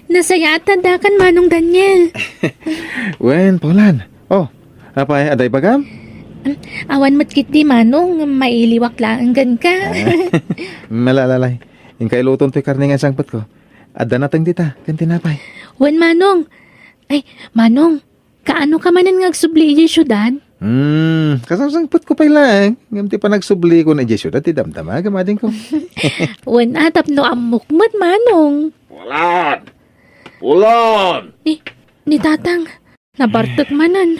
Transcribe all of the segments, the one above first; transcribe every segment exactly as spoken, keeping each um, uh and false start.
Nasayaat ta addakan, Manong Daniel. Wen, Paulan. O, apay, adda ibagam? Awan met ketdi, Manong, mailiwak laeng kenka. Malalalay. Inka iluton toy karne nga insangpetko. Adda nateng dita, ken tinapay. Wen, Manong. Ay, Manong, kaano ka manen nga agsubli idiay siudad? Hmm, kasangsangpetko pay laeng. Ngem ti panagsublio idiay siudad ti damdamagam, adingko. Wen a, tapno ammok met, Manong. Paulan! Paulan! Ni, ni Tatang, nabartek manen.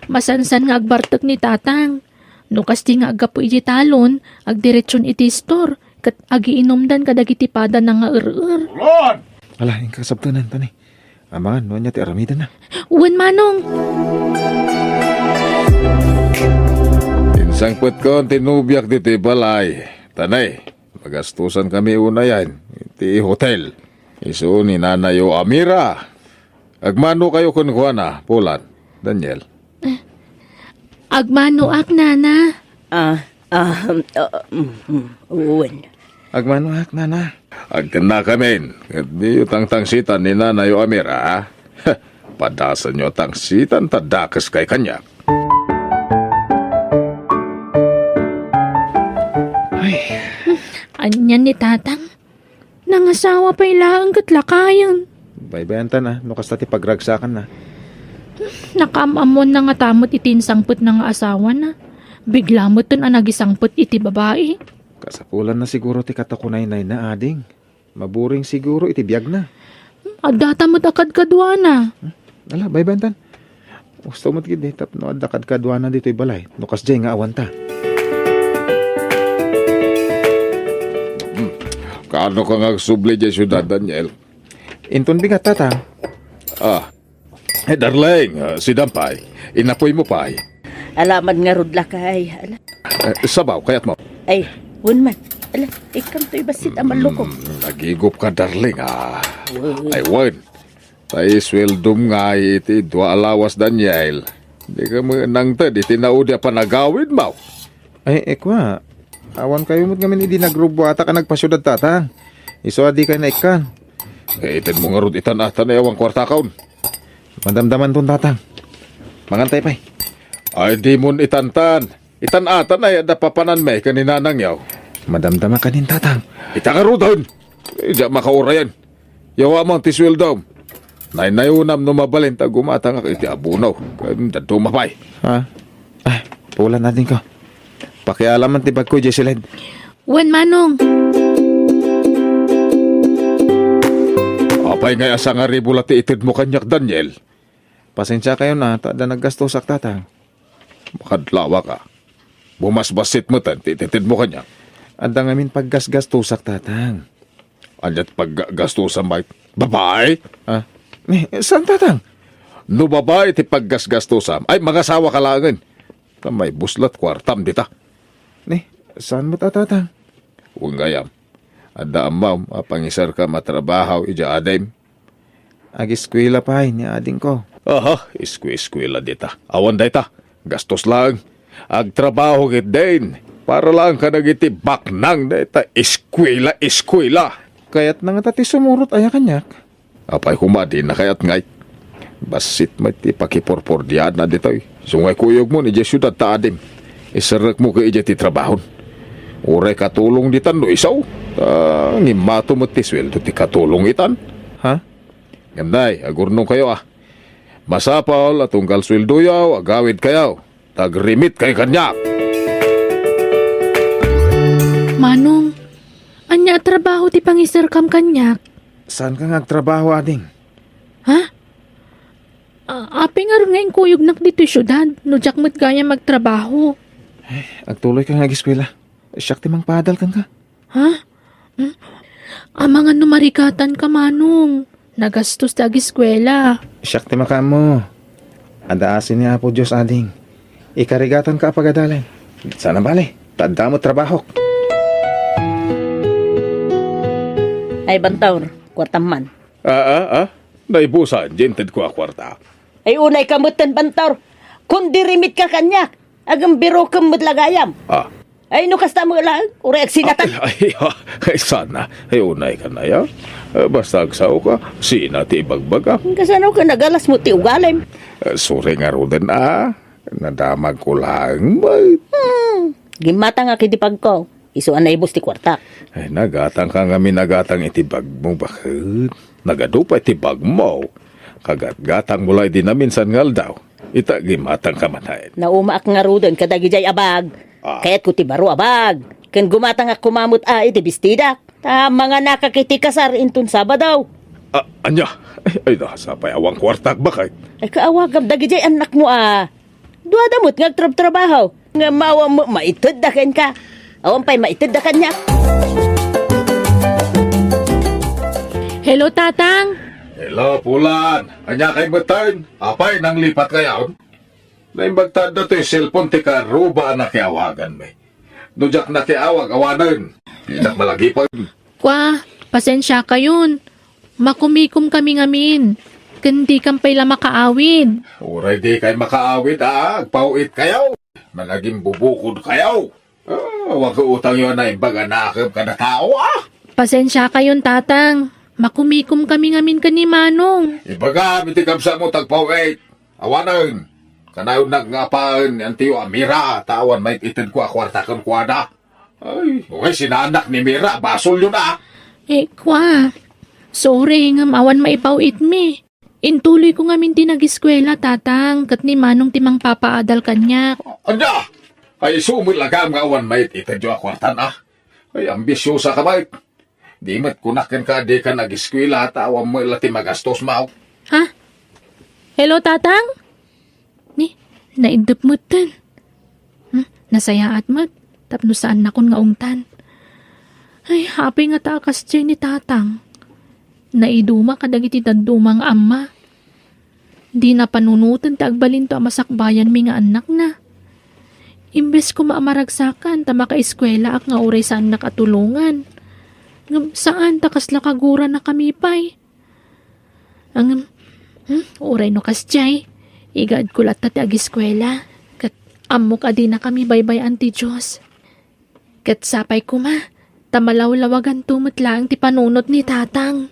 Masansan nga agbartek ni Tatang. No kasta nga aggapu idiay talon, agdiretsion iti istor, ket agiinumdan kadagiti padana nga er-er. Paulan! Ala, inka sabtenan, tani. Amangan no ania ti aramidenna. Wen, Manong. Insangpetkon ti nobiak ditoy balay. Tani, magastosankami unayen iti hotel. Isu ni Nanayo Amira. Agmanokayo kenkuana, Paulan, Daniel. Agmanoak, Nana. Ah, ah, um, ah, um, um, wen. Agmanoak, Nana. Agtennakamin, ket diyo tangtangsitan ni Nanayo Amira, ha? Padasenyo a tangsitan ta dakeskayo kaniak. Ay. Ania ni Tatang? Nangasawa pay laeng ket lakayen. Baybayantan a, no kasta ti pagragsakanna. Nakaam-ammoanna ngata met iti insangpetna nga asawana. Bigla metten a nagisangpet iti babai. Kasapulanna siguro ti katakunaynayna, ading. Maburing siguro iti biagna. Addata met a kadkaduana. Hmm? Ala, baybayantan. Gusto met ketdi tapno adda kadkaduana ditoy balay, no kasdiay nga awanta. Hmm. Kaano ka nga agsubli diay siudad, Daniel? Inton bigat, Tatang. Ah. Eh, darling, ah, sidam pay. Inapoymo pay. Alaman ngarud lakay. Ala. Eh, sabaw, kayatmo? Ay, wen man. Ala, ikkantoy bassit a malukong. Hmm, nagigop ka, darling, ah. Wen. Ay, wen. Tay sueldom ngay iti dua a lawas, Daniel. Dika met nangted iti naudi a panagawidmo. Ay, eh, kua, awan kayo met ngamin idi nagrubbuatak a nagpasiudad, Tatang. Isu a dikay naikkan. Eh, itedmo ngarud itan-atan a awan kuartakon. Madamdamanton, Tatang. Mangantay pay. Ay, dimon itantan. Itan-atan ay adda papananmi ken ni nanangyo. Madamdama kanin, Tatang. Ita ngaruden. Diak makaurayen. Yawam ti sueldom. Naynayonam no mabalin ta gumatangak iti abono. Ken dadduma pay. Ha? Ah, Paulan, adingko. Pakialaman ti bagko, Jesselyn. Wen, Manong. Apay ngay a sangaribu la ti itedmo kaniak, Daniel? Pasensiakayon a, ta adda naggastosak, Tatang. Makadlawaka. Bumasbassit metten ti itedmo kaniak. Adda ngamin paggasgastosak, Tatang. Ania ti paggasgastom, Mike? Babae? Ah, ni, saan, Tatang? No babae ti paggasgastom, ay, mangasawa ka laengen. Ta maibuslat kuartam dita. Ni, saan met a, Tatang? Wen gayam. Adda ammom a pangiserkam a trabaho idiay adim. Agiskuela pay ni adingko. Aha, isku-iskuela dita. Awan dayta. Gastos laeng. Agtrabaho ketdin. Para laeng kadagiti baknang dayta iskuela, iskuela. Kayatna ngata ti sumurot aya kaniak? Apay koma, dina kayat ngay. Bassit met ti pakipurpurdiaanna ditoy. Isu nga ikuyogmo idiay siudad ta adim. Iserrekmo ket idiay ti trabahon. Uray katulong ditan no isu. Ta ngimmato met ti sueldo ti katulong itan. Ha? Ngem nay, agurnongkayo a. Masapul a tunggal sueldoyo, agawidkayo. Tagrimitkayo kaniak. Manong, ania a trabaho ti pangiserkam kaniak? Saanka nga agtrabaho, ading? Ha? A-, apay ngarud nga inkuyognak ditoy siudad, no diak met gayam agtrabaho? Eh, agtuloyka nga agiskuela. Siak ti mangpaadal kenka. Ha? Hmm? Amangan no marigatanka, Manong. Nagastos ti agiskuela. Siak ti makaammo. Adda asi ni Apo Dios, ading. Ikarigatanka a pagadalen. Saan a bale, ta adda met trabahok. Ay, Bantaur, kuartam man. Ah, ah, ah. Naibusan, diay intedko a kuarta. Ay, unayka metten, Bantaur. Kun dirimitkayo kaniak, agembirokem met la gayam. Ah, Ay, no kasta mo lang, uray agsinatan. Ay, ay, ay, ay, sana. Ay, unay ka na, ya. Eh, basta agsaoka, sina ti ibagbagam. Kasano ka nagalas mo ti ugalim? Eh, sorry ngaruden, a. Nadamag ko lang, bay. Hmm, gimmatangak iti bagko. Isu a naibus ti kuartak. Ay, nagatang ka ngamin, nagatang iti bagmo, baket. Nagadu pay ti bagmo. Kagatgatang mo lang idi naminsan nga aldaw. Ita, gimmatang ka manen. Naumaak ngaruden kadagijay a bag. Ah. Kayatko ti baro a bag. Ken gumatangak koma met a iti bestidak. Ta manganakak iti kasar inton Sabado. Ah, ania? Ay, ay, nasa pay awan kuartak, baket. Ay, kaawagam dagijay annakmo a. Duada met nga agtrabtrabaho. Nga maawan met maitedda kenka. Awan pay maitedda kaniak. Hello, Tatang. Hello, Pulan. Ania kay metten? Apay, nanglipat kayon? Naimbag ta adda toy cellphone ti karuba a nakiawaganmi. No diak nakiawag, awanen. Dinak malagipen. Kwa, pasensia kayon. Makumikom kami ngamin. Ken dikam pay la makaawid. Uray dikay makaawid, a, agpaw-it kayo. Managimbubukod kayo. Ah, awan ko utangyo a naimbag a nakem kada tao, a. Pasensia kayon, Tatang. Makumikom kami ngamin ken ni Manong. Ibagam iti kabsatmo ta agpaw-it. Awanen. Kanayon nga apaen ni antiyo a Mira, ta awan maited ko a kuarta kenkuana. Ay, uray, sina annak ni Mira, basolyo na. Eh, kwa. Sorry, ngem awan maipaw-itmi. Intuloy ko ngamin ti nagiskwela, Tatang, ket ni Manong ti mangpapaadal kaniak. Ania? Ay, isu met la gayam nga awan maited-itedyo a kuartan, a. Ay, ambisyosa ka, bay. Di met kunak kenka a dika nagiskwela, ta awan met la ti magastos, maw. Ha? Hello, Tatang? Ni, naiddep metten. Hmm, nasayaat met, tapno saannakon nga ungtan. Ay, apay ngata a kasdiay ni Tatang. Naiduma kadagiti dadduma nga amma. Dina panunoten ti agbalinto a masakbayanmi nga annakna. Imbes koma a maragsakan ta makaeskuelaak nga uray saannak a tulongan. Ngem saan ta kasla kaguranakami pay. Ngem, hmm, uray no kasdiay, igaedko latta ti agiskuela, ket ammok a dinakami baybay-an ti Dios. Ket sapay koma, ta malawlawaganto met laeng ti panunot ni Tatang.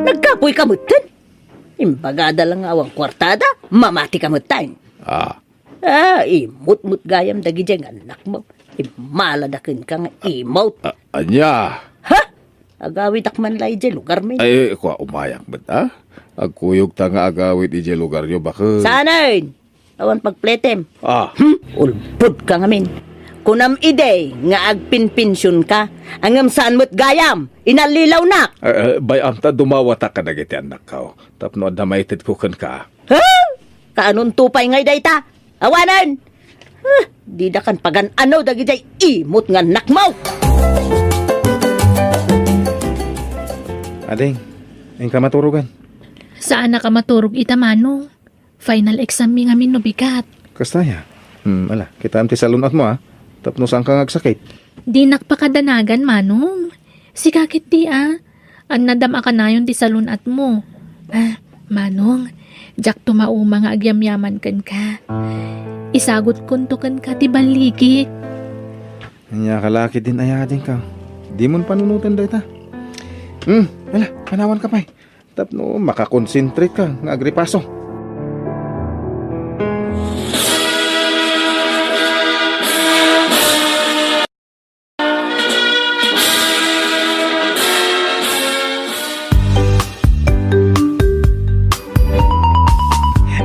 Nagkapuy ka metten? Imbagada lang nga awan kuartada, mamati ka metten. Ah. Ah, imot met gayam dagijay nga annakmo. Immalada kenka nga imot. A-, ania? Ha? Agawidak man la idiay lugarmi. Ay, kua, umayak met, a? Agkuyog ta nga agawid idiay lugaryo, baket. Saanen? Awan pagpletem. Ah. Hmm? Ulbod ka ngamin. Kunam idi nga agpinpension ka, ngem saan met gayam, inallilawnak. Eh, eh, bay-am ta dumawata kadagiti annakko. Tapno adda maitedko kenka. Ha? Kaanonto pay ngay dayta? Awanen! Ah, didakan pagan-ano dagijay imot nga annakmo! Ading, inka maturogan. Saanak a maturog ita, Manong. Final exam mi ngamin no bigat. Kasta aya? Hmm, ala, kitaem ti salun-atmo, a. Tapno saanka nga agsakit. Dinak pakadanagan, Manong. Sika ketdi, a. Annadam a kanayon ti salun-atmo. Ah, Manong, diakto mauma nga agyamyaman kenka. Isagutkonto kenka ti balligik. Ania ka la ketdin aya, adingko. Dimon panunoten dayta. Hmm, ala, panawanka pay. Tapno makakonsentrate ka nga agripaso.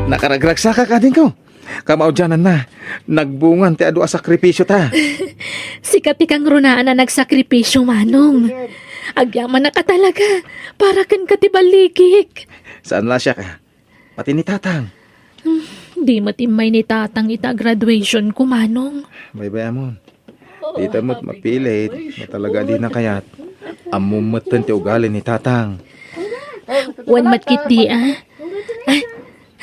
Nakaragragsakak, adingko. Kamaudiananna, nagbungan ti adu a sakripisiota. Sika ti kangrunaan a nagsakripisio, Manong. Agyamanak a talaga, para kenka ti balligik. Saan la siak, a? Pati ni Tatang. Hmm, di met immay ni Tatang ita graduation ko, Manong. Baybay-amon. Dita met mapilit, no talaga a dina kayat. Ammom metten ti ugali ni Tatang. Wen met ketdi, a. Ay,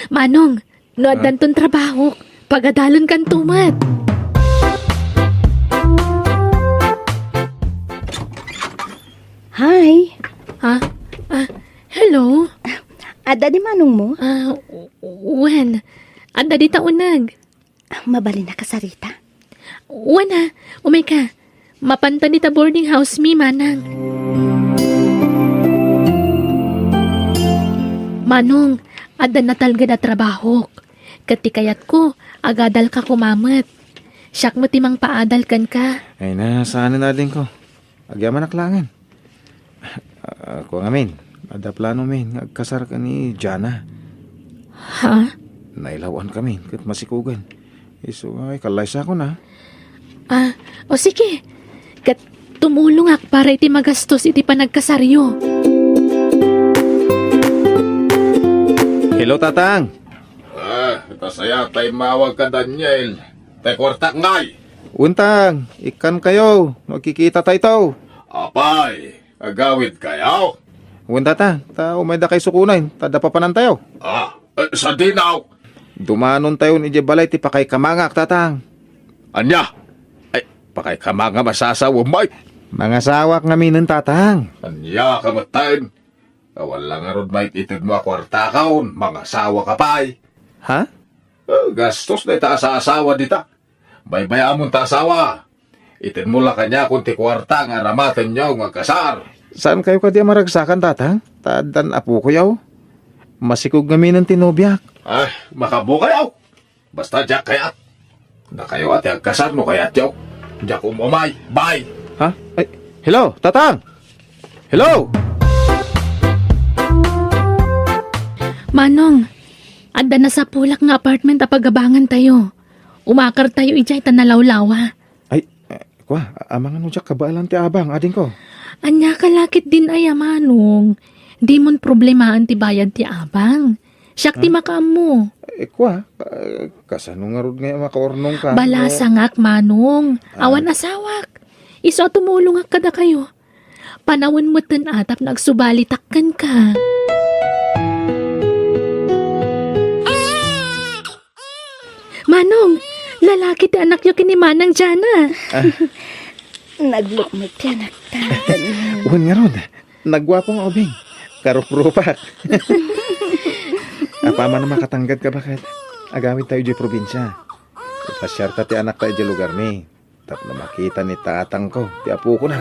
Manong, no addanton trabaho, pagadalenkanto met. Hi. Ha? Ah, hello? Adda di manongmo? Ah, w-, wen. Adda dita uneg. Mabalin a kasarita? Wen a, umay ka. Mapanta dita boarding house mi, manang. Manong, adda natalged a trabahok. Ket ti kayatko, agadalka koma met. Siak met ti mangpaadal kenka. Ay na, saanen, adingko. Agyamanak laengen. Ah, kua ngamin, adda plano min nga agkasar ken ni Jana. Ha? Nailaw-an kami ket masikugen. Isu nga ay kallaysakon, a. Ah, o sige. Ket tumulongak para iti magastos iti panagkasaryo. Hello, Tatang. Ah, ta sayaat ta immawagka, Daniel. Tay kuartak ngay? Wen, Tang, ikkankayo no agkikitatayo. Apay, agawidkayo? Wen, Tatang, ta umaydakayo sukonen, ta adda papanantayo. Ah, eh, sadino? Dumanontayon idiay balay ti pakaikamangak, Tatang. Ania? Ay, pakaikamangam a sasawem, ay? Mangasawak ngaminen, Tatang. Ania ka metten? Awan la ngarud maititedmo a kuartakon, mangasawaka pay. Ha? Eh, gastos dayta a saasawa dita. Baybay-amon ta asawa. Itedmo la kaniakon ti kuarta nga aramatenyo nga agkasar. Saankayo kadi a maragsakan, Tatang? Ta addan apokoyo. Masikog ngaminen ti nobiak. Ah, makaammokayo. Basta diak kayat. Dakayo a ti agkasar no kayatyo. Diak um-umay. Bye. Ha? Ay, hello, Tatang! Hello! Manong, adda nasapulak nga apartment a pagabangantayo. Umakartayo idiay ta nalawlawa. Ay, eh, kua, amangan no diak kabaelan ti abang, adingko. Ania ka la ketdin aya, Manong? Dimon problemaen ti bayad ti abang. Siak ti makaammo. Eh, kua, ka-, kasano ngarud nga makaurnongka? Balasangak, Manong. Ah. Awan asawak. Isu a tumulongak kadakayo. Panawen metten a tapno agsubalitak kenka. Manong, lalaki ti anakyo ken ni Manang Jana. Ah. Naglukmit ti anakta. Wen ngarud, nagguapo nga ubing. Karuprupak. Apaman a makatanggad ka, baket. Agawidtayo idiay probinsia. Ipasiarta ti anakta idiay lugarmi. Tapno makita ni tatangko ti apokona.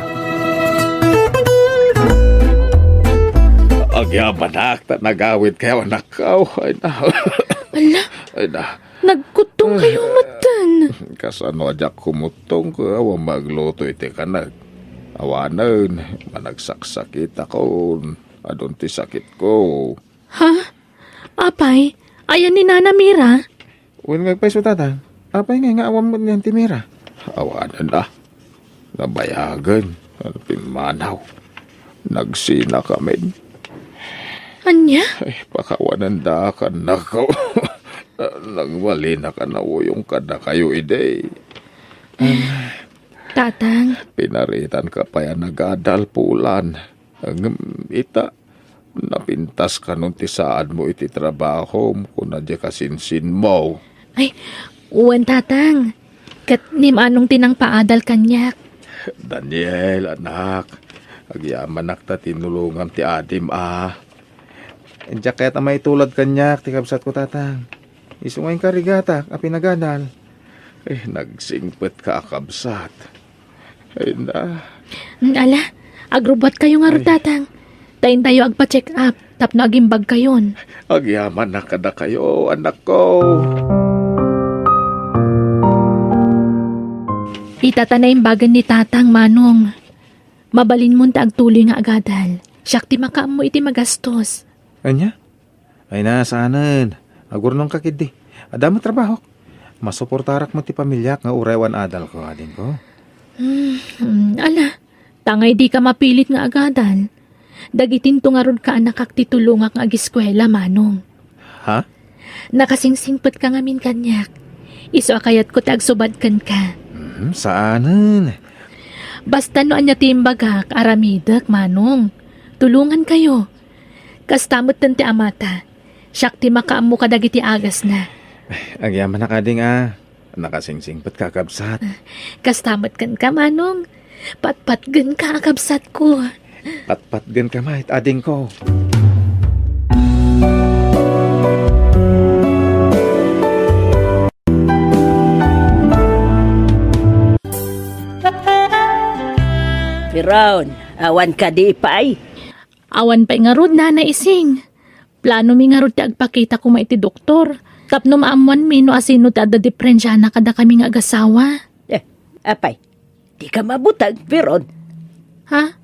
Agyamanak ta nagawidkayo, anakko. Ay na. Ala, ay na. Nagkuttongkayo metten. Kasano a diak kumuttong ket awan maagluto iti kanek. Awanen, managsaksakitakon. Adun ti sakitko. Ha? Apay, ayan ni Nana Mira? Wen nga agpayso, Tatang. Apay ngay nga awan met niyan ti Mira? Awanen a. Nabayagen. Ano, pimmanaw. Nagsinakamin. Ania? Ay, pakawanendak, anakko. Nagbalinaka a nauyong kadakayo idi. Tatang. Pinaritanka pay a nagadal, Pulan. Ngem ita, napintas kanon ti saadmo iti trabahom, kuna diay kasinsinmo. Ay, wen, Tatang. Ket ni Manong ti nangpaadal kaniak. Daniel, anak, agyamanak ta tinulongam ti adim a. Diak kayat a maitulad kaniak ti kabsatko, Tatang. Isu nga inkarigatak a pinagadal. Eh, nagsingpetka a kabsat. Ay na. Mm, ala, agrubbuatkayo ngarud, Tatang. Ta intayo agpa-check up tapno agimbagkayon. Agyamanak kadakayo, anakko. Ita ta naimbagen ni Tatang, Manong. Mabalinmon ta agtuloy nga agadal. Siak ti makaammo iti magastos. Ania? Ay na, saanen. Agurnongka ketdi. Adda met trabahok. Masuportarak met ti pamiliak nga uray awan adalko, adingko. Hmm, hmm, ala, ta ngay dika mapilit nga agadal. Dagitinto ngarud kaanakak ti tulongak nga agiskuela, Manong. Ha? Nakasingsingpetka ngamin kaniak. Isu a kayatko ti agsubad kenka. Hmm, saanen. Basta no ania ti imbagak, aramidek, Manong. Tulongankayo. Kasta metten ti amata. Siak ti makaammo kadagiti agasna. Agyamanak, ading a. Nakasingsingpetka, kabsat. Kasta met kenka, Manong. Patpatgenka a kabsatko. Patpatgenka met, adingko. Veron, awan kadi pay? Awan pay ngarud, Nana Ising. Planomi ngarud ti agpakita koma iti doktor tapno maammoanmi no asino ti adda diferensiana kadakami nga agasawa. Eh, apay, dika mabuteng, Veron? Ha?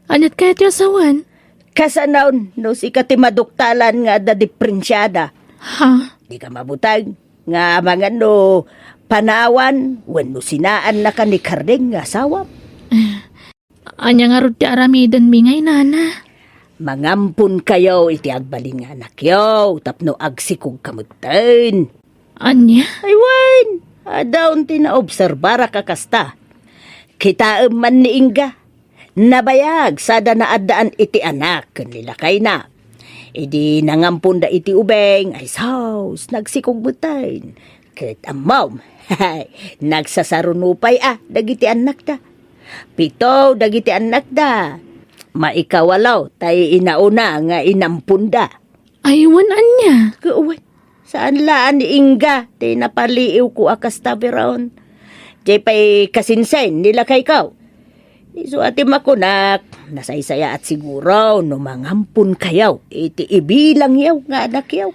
Aniat kayat ti asawan? Kasano no sika ti maduktalan nga adda diferensiada? Ha? Dika mabuteng nga amangan no panawan wenno sinaannaka ni Karding nga asawam? Ania ngarud ti aramidenmi ngay, Nana? Mangamponkayo iti agbalin nga anakyo tapno agsikogka metten. Ania? Ay, wen, adda unay naobserbarak a kasta. Kitaem man ni Inga, nabayag sada naaddaan iti anak ken ni lakayna. Idi nangamponda iti ubing, ay sus, nagsikog metten. Ket ammom, nagsasaruno pay a dagiti annakda. Pito dagiti annakda. Maikawalo tay inauna nga inamponda. Ay, wen ania? Ket wen, saan la a ni Inga ti napaliiwko a kasta, Veron. Diay pay kasinsin ni lakayko. Isu a ti makunak, nasaysayaat siguro no mangamponkayo iti ibilangyo nga anakyo.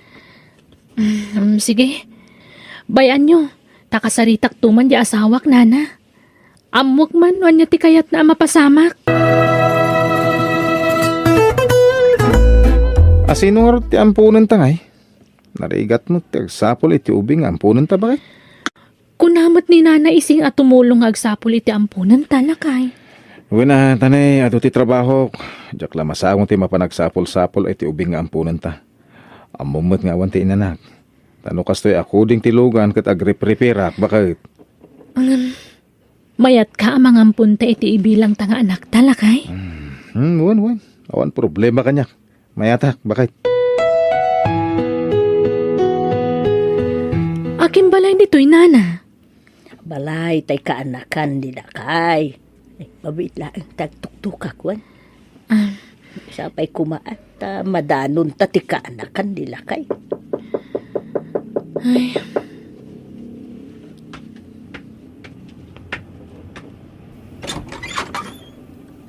Mm, sige. Bay-anyo, ta kasaritakto man diay asawak, Nana. Ammok man no ania ti kayatna a mapasamak. Asino ngarud ti amponenta ngay? Narigat met ti agsapul iti ubing nga amponenta, baket? Kuna met ni Nana Ising a tumulong nga agsapul iti amponenta, lakay. Wen a, Tanay, adu ti trabahok. Diak la masango ti mapan agsapul-sapul iti ubing nga amponenta. Ammom met nga awan ti inanak. Ta no kastoy a kuding ti lugan ket agriprepareak, baket. Ngem, mayatka a mangamponta iti ibilangta nga anakta, lakay? Hmm, hmm, wen, wen. Awan problema kaniak. Mayatak, baket. Akin balay ditoy, Nana? Balay tay kaanakan ni lakay. Ay, mabiit laeng ti agtuktukak, wen. Ah. Sapay koma, ta madanonta ti kaanakan ni lakay. Ay.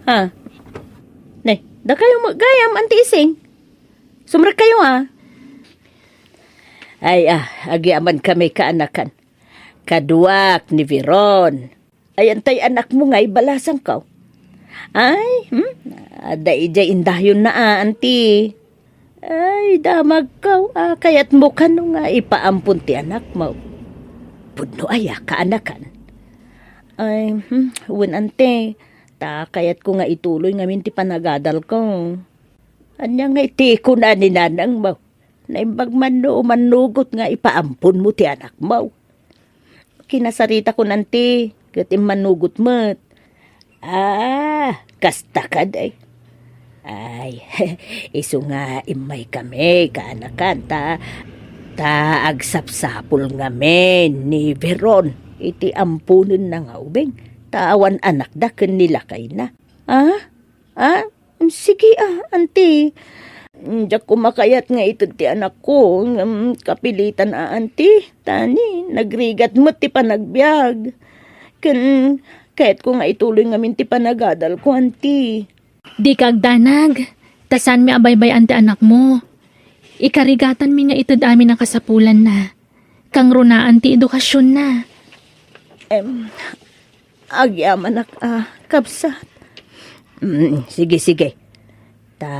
Ha? Ne, dakayo met gayam, Anti Ising. Sumrekkayo, a. Ay, a, agyamankami kaanakan. Kaduak ni Veron. Ayan tay anakmo nga ibalasangko. Ay, hmm? Adda idiay indayonna a, Anti. Ay, damagko, a, kayatmo kano nga ipaampon ti anakmo? Pudno aya kaanakan? Ay, hmm, wen, Anti. Ta kayatko nga ituloy ngamin ti panagadalko. Ania ngay ti kuna ni nanangmo? Naimbag man no mannugot nga ipaamponmo ti anakmo. Kinasaritakon, Anti, ket immannugot met. Ah, kasta kadi. Ay, isu nga immaykami, kaanakan, ta, ta agsapsapul ngamin ni Veron iti amponenna nga ubing, ta awan anakda ken ni lakayna. Ah? Ah? Sige a, Anti. Diak koma kayat nga ited ti anakko, ngem kapilitan a, Anti. Ta ni, nagrigat met ti panagbiag. Ken kayatko nga ituloy ngamin ti panagadalko, Anti. Dika agdanag, ta saanmi a baybay-an ti anakmo. Ikarigatanmi nga ited amin a kasapulanna. Kangrunaan ti edukasionna. Em, agyamanak a kabsat. Mm, sige, sige. Ta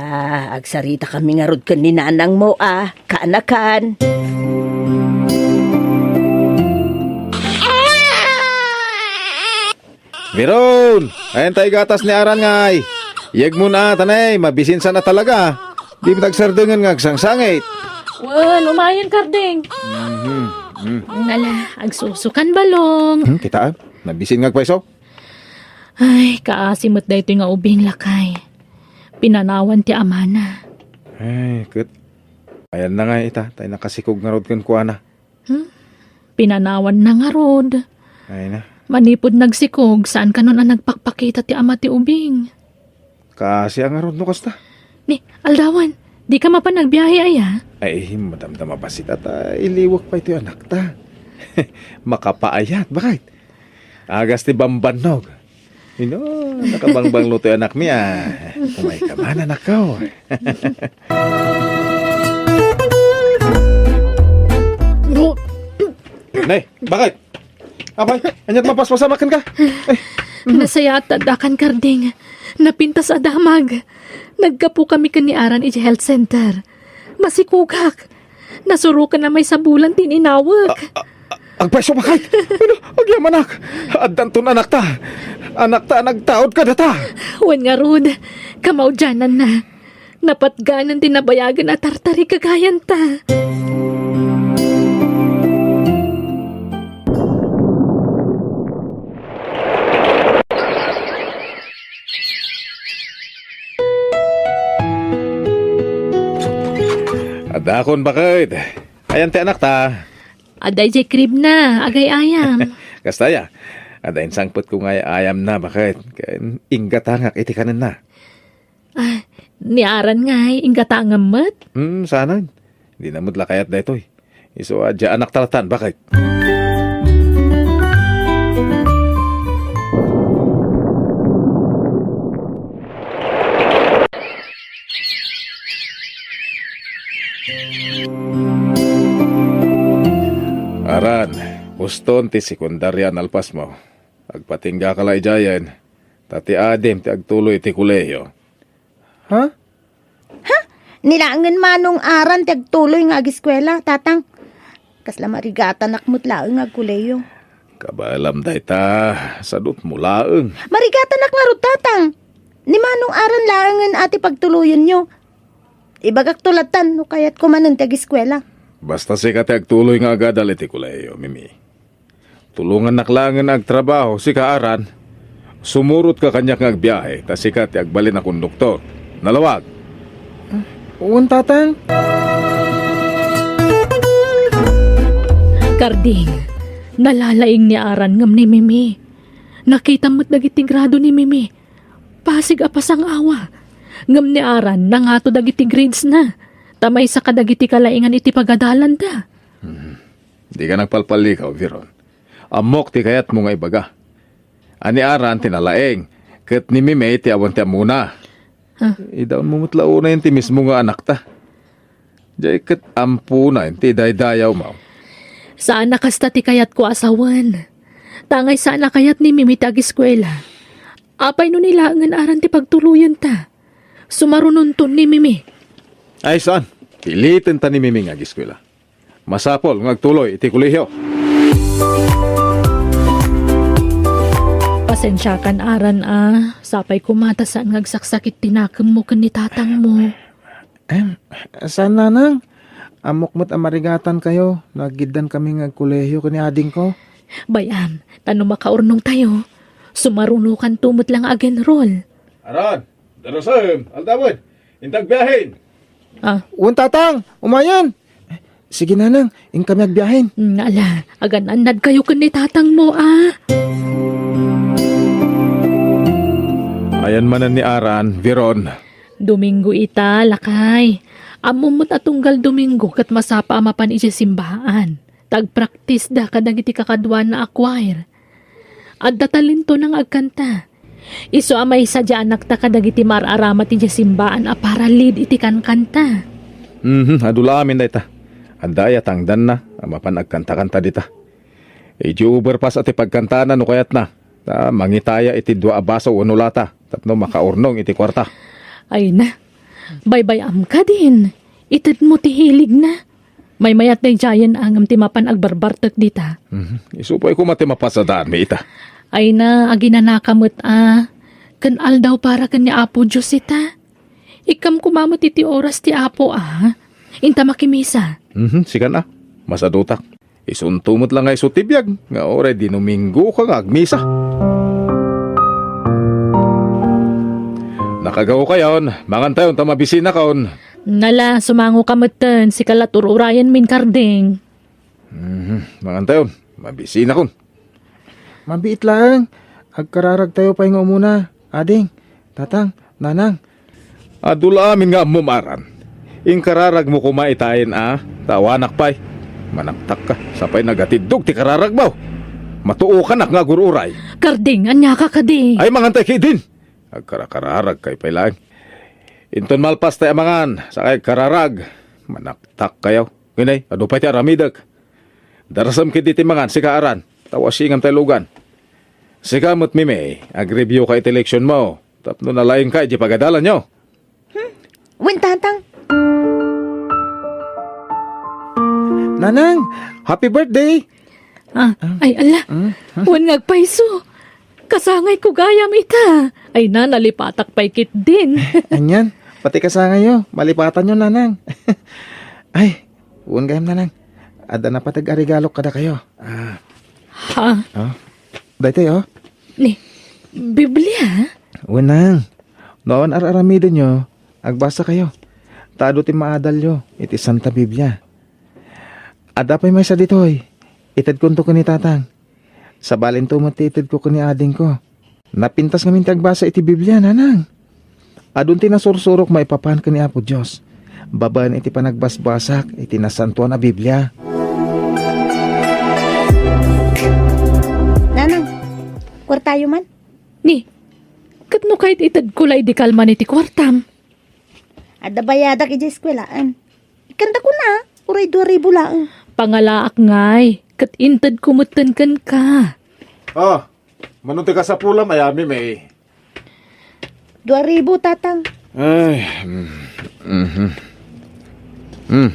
agsaritakami ngarud ken ni nanangmo a kaanakan. Veron, ayan tay gatas ni Aran ngay. Yegmon a, Tanay, mabisinsan a talaga. Di met agsardengen nga agsangsangit. Wen, umayen, Karding. Mhm, mm. Nala, agsusukan, Balong. Hmm, kita, a? Nabisin nga agpayso? Ay, kaasi met daytoy nga ubing, lakay. Pinanawan ti amana. Ay, ket ayan na nga ita, tay nakasikog ngarud kenkuana. Hmm? Pinanawan na ngarud. Ay na. Manipud nagsikog, saan kanon a nagpakpakita ti ama ti ubing? Kaasi a ngarud no kasta. Ni, aldawan, di ka mapan agbiahe aya? Ay, madamdama bassit ta iliwek pay ti anakta. Makapaayat, bakit? Agas ti bambannog. Ino? Nakabangbanglo toy anakmi, a. Umayka man, anakko. Nay, bakit? Apay, ania't mapaspasam kenka? Ay. Nasayaat ti addakan, Karding. Napintas a damag. Naggapu kami ken ni Aran idiay health center. Masikugak. Nasuroken a maysa bulan ti ininawek. A-, a-, a-, agpayso, bakit? Ano? Agyamanak. Addanton anakta. Anakta a nagtaud kadata. Wen ngarud, kamaudiananna. Napatganen ti nabayagen a tartarik gagayanta. Adakon, bakit? Ayan ti anakta. Adda idiay crib na, agay-ayam. Kasta ya. Adda insangpetko nga ay-ayamna, bakit? Ken inggatangak iti kanenna. Ah, ni Aran ngay, inggatangam met? Hmm, saanen. Dina met la kayat daytoy. Isu a, diay anakta latta, bakit? Aran, uston ti sekundaria a nalpasmo. Agpatinggaka la idiayen, ta ti adim ti agtuloy iti kolehiyo. Ha? Ha? Ni laengen Manong Aran ti agtuloy nga agiskuela, Tatang. Kasla marigatanak met laeng nga agkolehiyo. Kabaelam dayta, sadutmo laeng. Marigatanak ngarud, Tatang. Ni Manong Aran laengen a ti pagtuloyenyo. Ibagakto lattan no kayatko manen ti agiskuela. Basta sika ti agtuloy nga agadal iti kolehiyo, Mimi. Tulongannak laengen a agtrabaho, sika, Aran. Sumurotka kaniak nga agbiahe, ta sika ti agbalin a konduktor. Nalawag. Wen, Tatang. Karding, nalalaing ni Aran ngem ni Mimi. Nakitam met dagiti grado ni Mimi. Pasig a pasangawa. Ngem ni Aran, nangato dagiti grades na. Ta maysa kadagiti kalaingan iti pagadalanda. Hmm. Dika nagpalpallikaw, Viron. Ammok ti kayatmo nga ibaga. A ni Aran ti nalaing, ket ni Mimi ti awan ti ammona. Ha? Idaonmo met la unayen ti mismo nga anakta. Diay ket amponayen ti idaydayawmo. Saan a kasta ti kayatko a sawen. Tangay saan a kayat ni Mimi ti agiskuela. Apay no ni laengen Aran ti pagtuloyenta? Sumarunonton ni Mimi. Ay, saan? Pilitenta ni Mimi nga agiskuela. Masapul nga agtuloy iti kolehiyo. Pasensiakan, Aran, a. Sapay koma ta saan nga agsaksakit ti nakemmo ken ni tatangmo. Em, saan, Nanang. Ammok met a marigatankayo no aggiddankami nga agkolehiyo ken ni adingko. Bay-am, ta no makaurnongtayo, sumarunokanto met la nga ag-enroll. Aran, Darusem, Aldawen, inta agbiahen. Ah. Wen, Tatang, umayen. Sige, Nanang, inkami agbiahen. Mm, ala, agan-annadkayo ken ni tatangmo, a. Ayan manen ni Aran, Viron. Domingo ita, lakay. Ammom met a tunggal Domingo ket masapa a mapan idiay simbaan. Ta agpraktisda kadagiti kakaduana a choir. Adda talentona nga agkanta. Isu a maysa diay anakta kadagiti maar-aramat idiay simbaan a para lead iti kankanta. Mhm, adu la amin dayta. Adda aya tangdanna a mapan agkantakanta dita. Idiay overpass a ti pagkantana no kayatna. Ta mangitaya iti dua a baso wenno lata tapno makaurnong iti kuarta. Ay na, baybay-am kadin. Itedmo ti hiligna. Maymayat daydiayen a ngem ti mapan agbarbartek dita. Mhm. Isu pay koma ti mapasadaanmi ita. Ay na, aginanaka met a. Ken aldaw para ken ni Apo Dios ita. Ikkam koma met iti oras ti Apo a. Inta makimisa. Mhm, sikan a. Masadutak. Isunto met la nga isu ti biag nga uray Dinuminggoka nga agmisa. Nakagaw kayon, mangantayon ta mabisinakon. Nala, sumango ka metten, sika la tur-urayenmin, Karding. Mhm, mangantayon, mabisinakon. Mabiit laeng, agkararagtayo pay nga umuna, ading, tatang, nanang. Adu la amin nga ammom, Aran. Inkararagmo koma itayen a, ta awanak pay. Manaktakka, sapay nagatiddog ti kararagmo. Matuokanak nga agur-uray. Karding, ania ka kadi? Ay, mangantay kay din. Agkarakararag kay pay laeng. Inton malpas tay amangan, sakay agkararag. Manaktak kayo. Nginay, adu pay ti aramidek. Darasem kadi ti mangan, sika Aran. Tawasingan tay lugan. Sika met, Mimi, agreview ka iti leksyon mo. Tapno nalaing ka iti pagadalan nyo. Hmm? Wen, Tatang. Nanang, happy birthday! Ah, ay, ala. Hmm? Wen nga agpayso. Kasangay ko gayam ita. Ay na, nalipatak pay kit din. Anyan, pati kasangay yo, malipatan yo, Nanang. Ay, wen gayam, Nanang. Adda napateg a regalok kadakayo. Ah. Ha? Ah. Daytoy, oh. Ni, Biblia? Wen, Nang. No awan ar-aramiden yo, agbasa kayo. Ta adu ti maadal yo iti Santa Biblia. Adda pay maysa ditoy. Itedkonto ken ni Tatang. Sabalinto met ti itedko ken ni adingko. Napintas ngamin ti agbasa iti Biblia, Nanang. Adun ti nasursurok maipapan ken ni Apo Dios. Babaen iti panagbasbasak iti Nasantoan a Biblia. Nanang, kuartayo man? Ni, ket no kayat itedko la idi kalman iti kuartam? Adda bayadak idiay eskuelaan. Ikkandakon a, uray dua ribu laeng. Pangalaak ngay, ket intedko metten kenka. Ah, mano ti kasapulam, ay, Mimi? Dua ribu, Tatang. Ay, mm, mhm. Mm,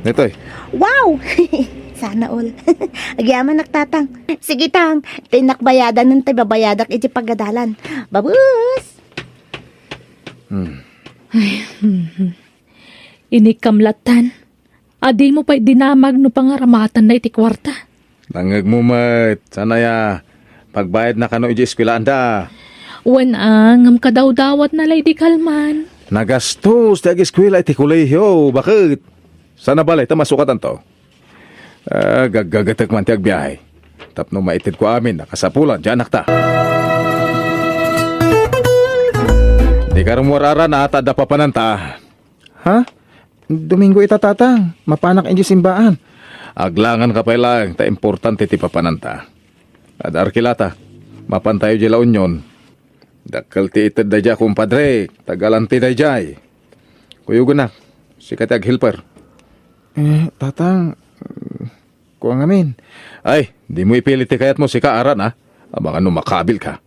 daytoy. Wow! Sana all. Agyamanak, Tatang. Sige, Tang. Tinakbayadan ng tayo babayadak iti pagadalan. Babus! Hmm. Ay, mhm. Inikkam latan. A dimo pay dinamag no pangaramatanna iti kuarta. Nangngegmo met, saan aya, pagbayadna kano iti eskuelaanda? Wen a, ngem kadawdawatna la idi kalman. Nagastos ti ageskuela iti kolehio, baket? Saan a balay ta masukatanto? Ah, gaggagatek man ti agbiahe. Tapno maitedko amin a kasapulan ti anakta. Dika rummuar, Aran, a, ta adda papananta. Ha? Domingo ita, Tatang. Mapanak idiay simbaan. Aglangan ka pay laeng ta importante ti papananta. Adda arkilata. Mapantayo idiay La Union. Dakkel ti ited daydiay a kumpadre. Taga-Alanti daydiay. Kuyogenak. Sika ti aghelper. Eh, Tatang, kua ngamin. Ay, dimo ipilit ti kayatmo, sika, Aran, a. Amangan no makabil ka.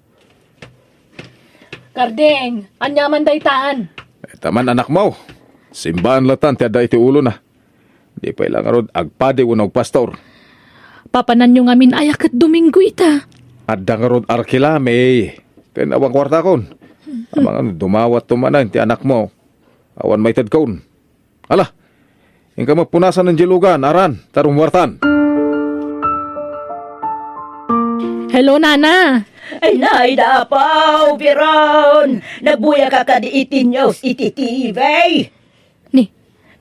Karding, ania man daytan? Ita man, anakmo. Simbaan latan ti adda iti ulona. Di pay la ngarud agpadi wenno agpastor. Papananyo ngamin aya ket Domingo ita? Adda ngarud arkila, May. Ken awan kuartakon. Amangan no dumawatto manen ti anakmo. Awan maitedkon. Ala, inka met punasan diay lugan, Aran, ta rummuartan. Hello, Nana. Ay, nay, da, Apo, Biron. Nagbuya ka kadi iti news iti T V? Ni,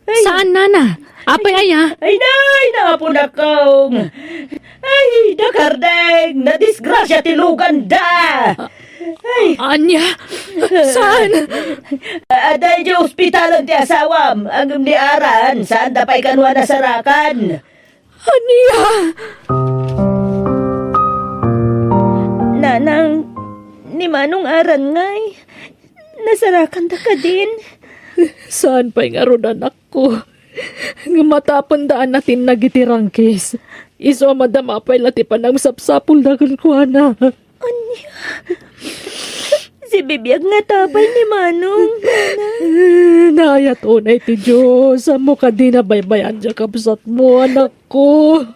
ay. Saan, Nana? Apay aya? Ay, nay, napunakong. Ay, da Kardeng, nadisgrasya ti lugan da. Ay. Ania? Saan? Adda idiay ospitalan ti asawam, ngem ni Aran, saanda pay kano a nasarakan. Ania? Nanang, ni Manong Aran ngay, nasarakanda kadin? Saan pay ngarud, anakko? Ngem matapenda a natinnag iti rangkis, isu a madama pay la ti panangsapsapulda kenkuana. Ania? Si bibiag nga tapay ni Manong, Nana. Eh, naayat unay ti Dios. Ammo kadi nabaybay-an diay kabsatmo, anakko.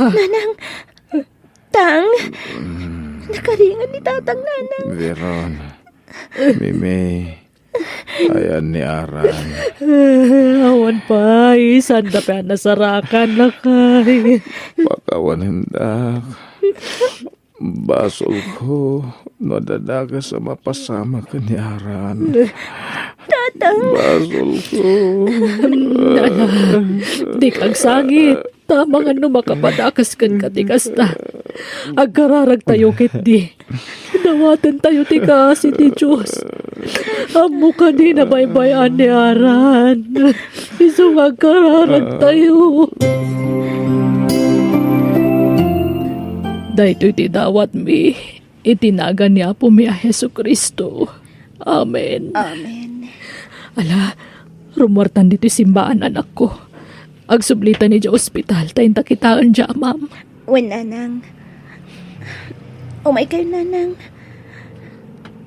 Nanang, Tang, nakaringan ni Tatang, Nanang. Veron, Mimi, ayan ni Aran. Awan pay, sanda pay a nasarakan, lakay. Pakawanendak. Basolko no adda dakes a mapasamak ken ni Aran. Tatang. Basolko. Nana, dika agsangit. Ta amangan no makapadakes kenka ti kasta. Agkararagtayo ketdi. Dawatentayo ti kaasi ti Dios. Ammo kadi nabaybay-an ni Aran. Isu nga agkararagtayo. Daytoy ti dawatmi iti nagan ni Apomi a Jesu-Cristo. Amen. Amen. Ala, rummuartan ditoy simbaan, anakko. Agsublitan idiay ospital ta inta kitaen diay amam. Wen, nanang. Umaykayo, nanang.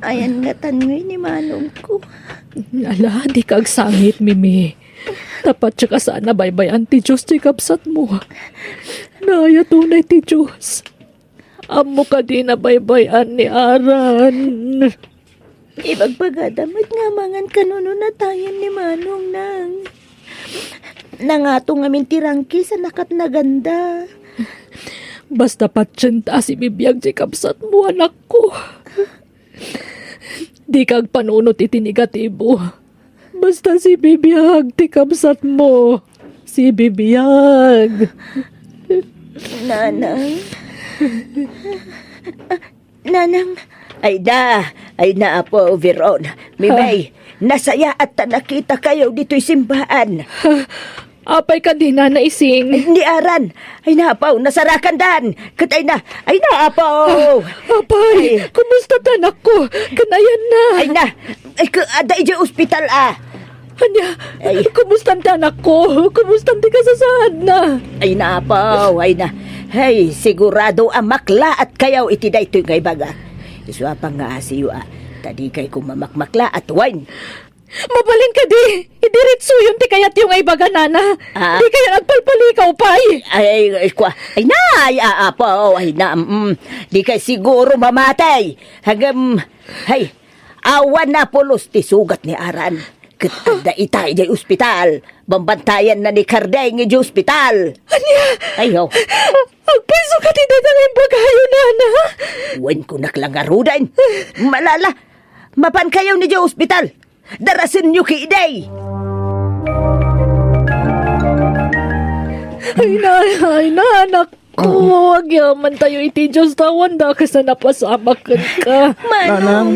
Ayan ngatanmi ni manongko. Ala, dika agsangit, Mimi. Ta patien a saan a baybay-an ti Dios ti kabsatmo. Naayat unay ti Dios. Ammok a dina baybay-an ni Aran. Ibagbagada met nga amangan kano no natayen ni manong, nang. Nangato ngamin ti rangkis a nakatnaganda. Basta patien ta sibibiag ti kabsatmo, anakko. Dika agpanunot iti negatibo. Basta sibibiag ti kabsatmo. Sibibiag. Nanang. Ah, Nanang. Ay na, ay na, Apo Veron. Mimay, nasayaat ta nakitakayo ditoy simbaan. Ha? Apay kadi, Nana Ising? Ay, ni Aran. Ay na, Apo, nasarakandan. Ket ay na, ay na, Apo. Ah, apay, ay. Kumusta ti anakko? Ken ayanna? Ay na, ay, ke-, adda idiay ospital, ah. Ania, ay. Kumusta ti anakko? Kumusta ti kasasaadna? Ay na, Apo, ay na. Ay, sigurado a maklaatkayo iti daytoy nga ibaga. Isu a pangngaasim, ah. Ta dikay koma makmaklaat, wen. Mabalin kadi, idiretsoyon ti kayatyo nga ibaga, Nana. Ah? Dikay agpalpalikaw pay. Ay, ay, ay, kua-, ay na, ay, ah, Apo, ay na, mm, dikay siguro mamatay. Ngem, ay, awan a pulos ti sugat ni Aran. Ket adda ita idiay ospital. Bambantayanna ni Kardeng idiay ospital. Ania? Ay, oh. Agpayso kadi dayta nga imbagayo, Nana? Wen, kunak la ngaruden. Malala, mapankayon idiay ospital. Darasenyo ketdi. Ay na, ay na, anakko, agyamantayo iti Dios ta awan dakes a napasamak kenka. Manong. Nanang,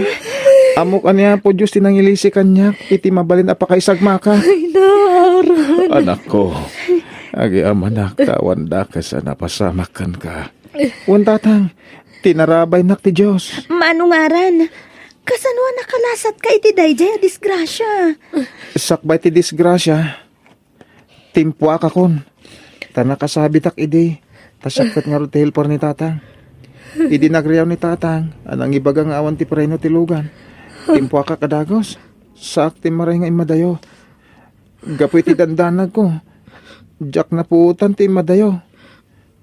ammok a ni Apo Dios ti nangilisi kaniak iti mabalin a pakaisagmaka. Ay na, Aran. Anakko, agyamanak ta awan dakes a napasamak kenka. Wen, Tatang, tinarabaynak ti Dios. Manong Aran, kasano a nakalasatka iti daydiay a disgrasia? Sakbay ti disgrasia, timpuakakon. Ta nakasabitak idi, ta siak ket ngarud ti helper ni Tatang. Idi nagriaw ni Tatang a nangibaga nga awan ti preno ti lugan, timpuakak a dagus. Saak ti maray nga immadayo. Gapu iti dandanagko, diak napuotan ti immadayo.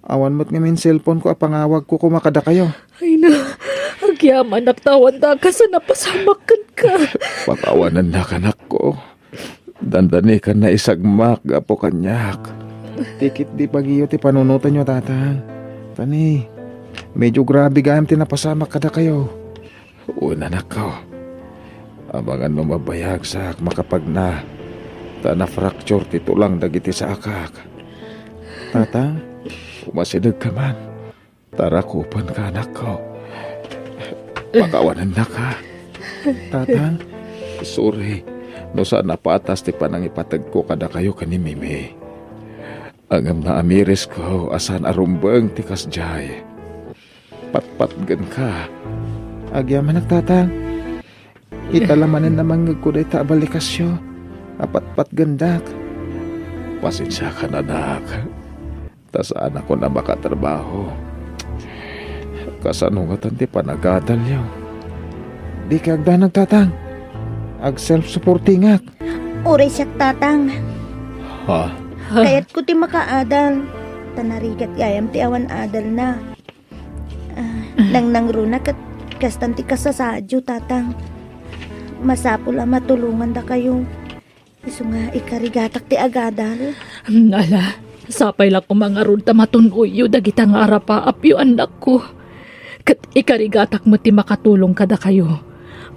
Awan met ngamin cellphone-ko a pangawagko koma kadakayo. Ay na, agyamanak ta awan dakes a napasamak kenka. Pakawanennak, anakko. Dandani ka naisagmak gapu kaniak. Ti ketdi pagiyo ti panunotenyo, Tatang. Ta ni, medyo grabe gayam ti napasamak kadakayo. Wen, anakko. Amangan no mabayagsak makapagna, ta na-fracture ti tulang dagiti saakak. Tatang, umasidegka man. Ta rakupenka, anakko. Pakawanennaka. Tatang, sorry no saan a patas ti panangipategko kadakayo ken ni Mimi. Ngem naamirisko a saan a rumbeng ti kasdiay. Patpatgenka. Agyamanak, Tatang. Ita la manen a mangngegko dayta a balikasyo a patpatgendak. Pasensiakan, anak. Ta saanakon a makatrabaho. Kasano ngatan ti panagadalyo? Dika agdanag, Tatang. Ag-self-supportingak. Uray siak, Tatang. Ha? Kayatko ti makaadal. Ta narigat gayam ti awan adalna. Ah, nangnangruna ket kastan ti kasasaadyo, Tatang. Masapul a matulongandakayo. Isu nga ikarigatak ti agadal. Hmm, ala, sapay la koma ngarud ta matun-oyyo dagita nga arapaapyo, annakko. Ket ikarigatak met ti makatulong kadakayo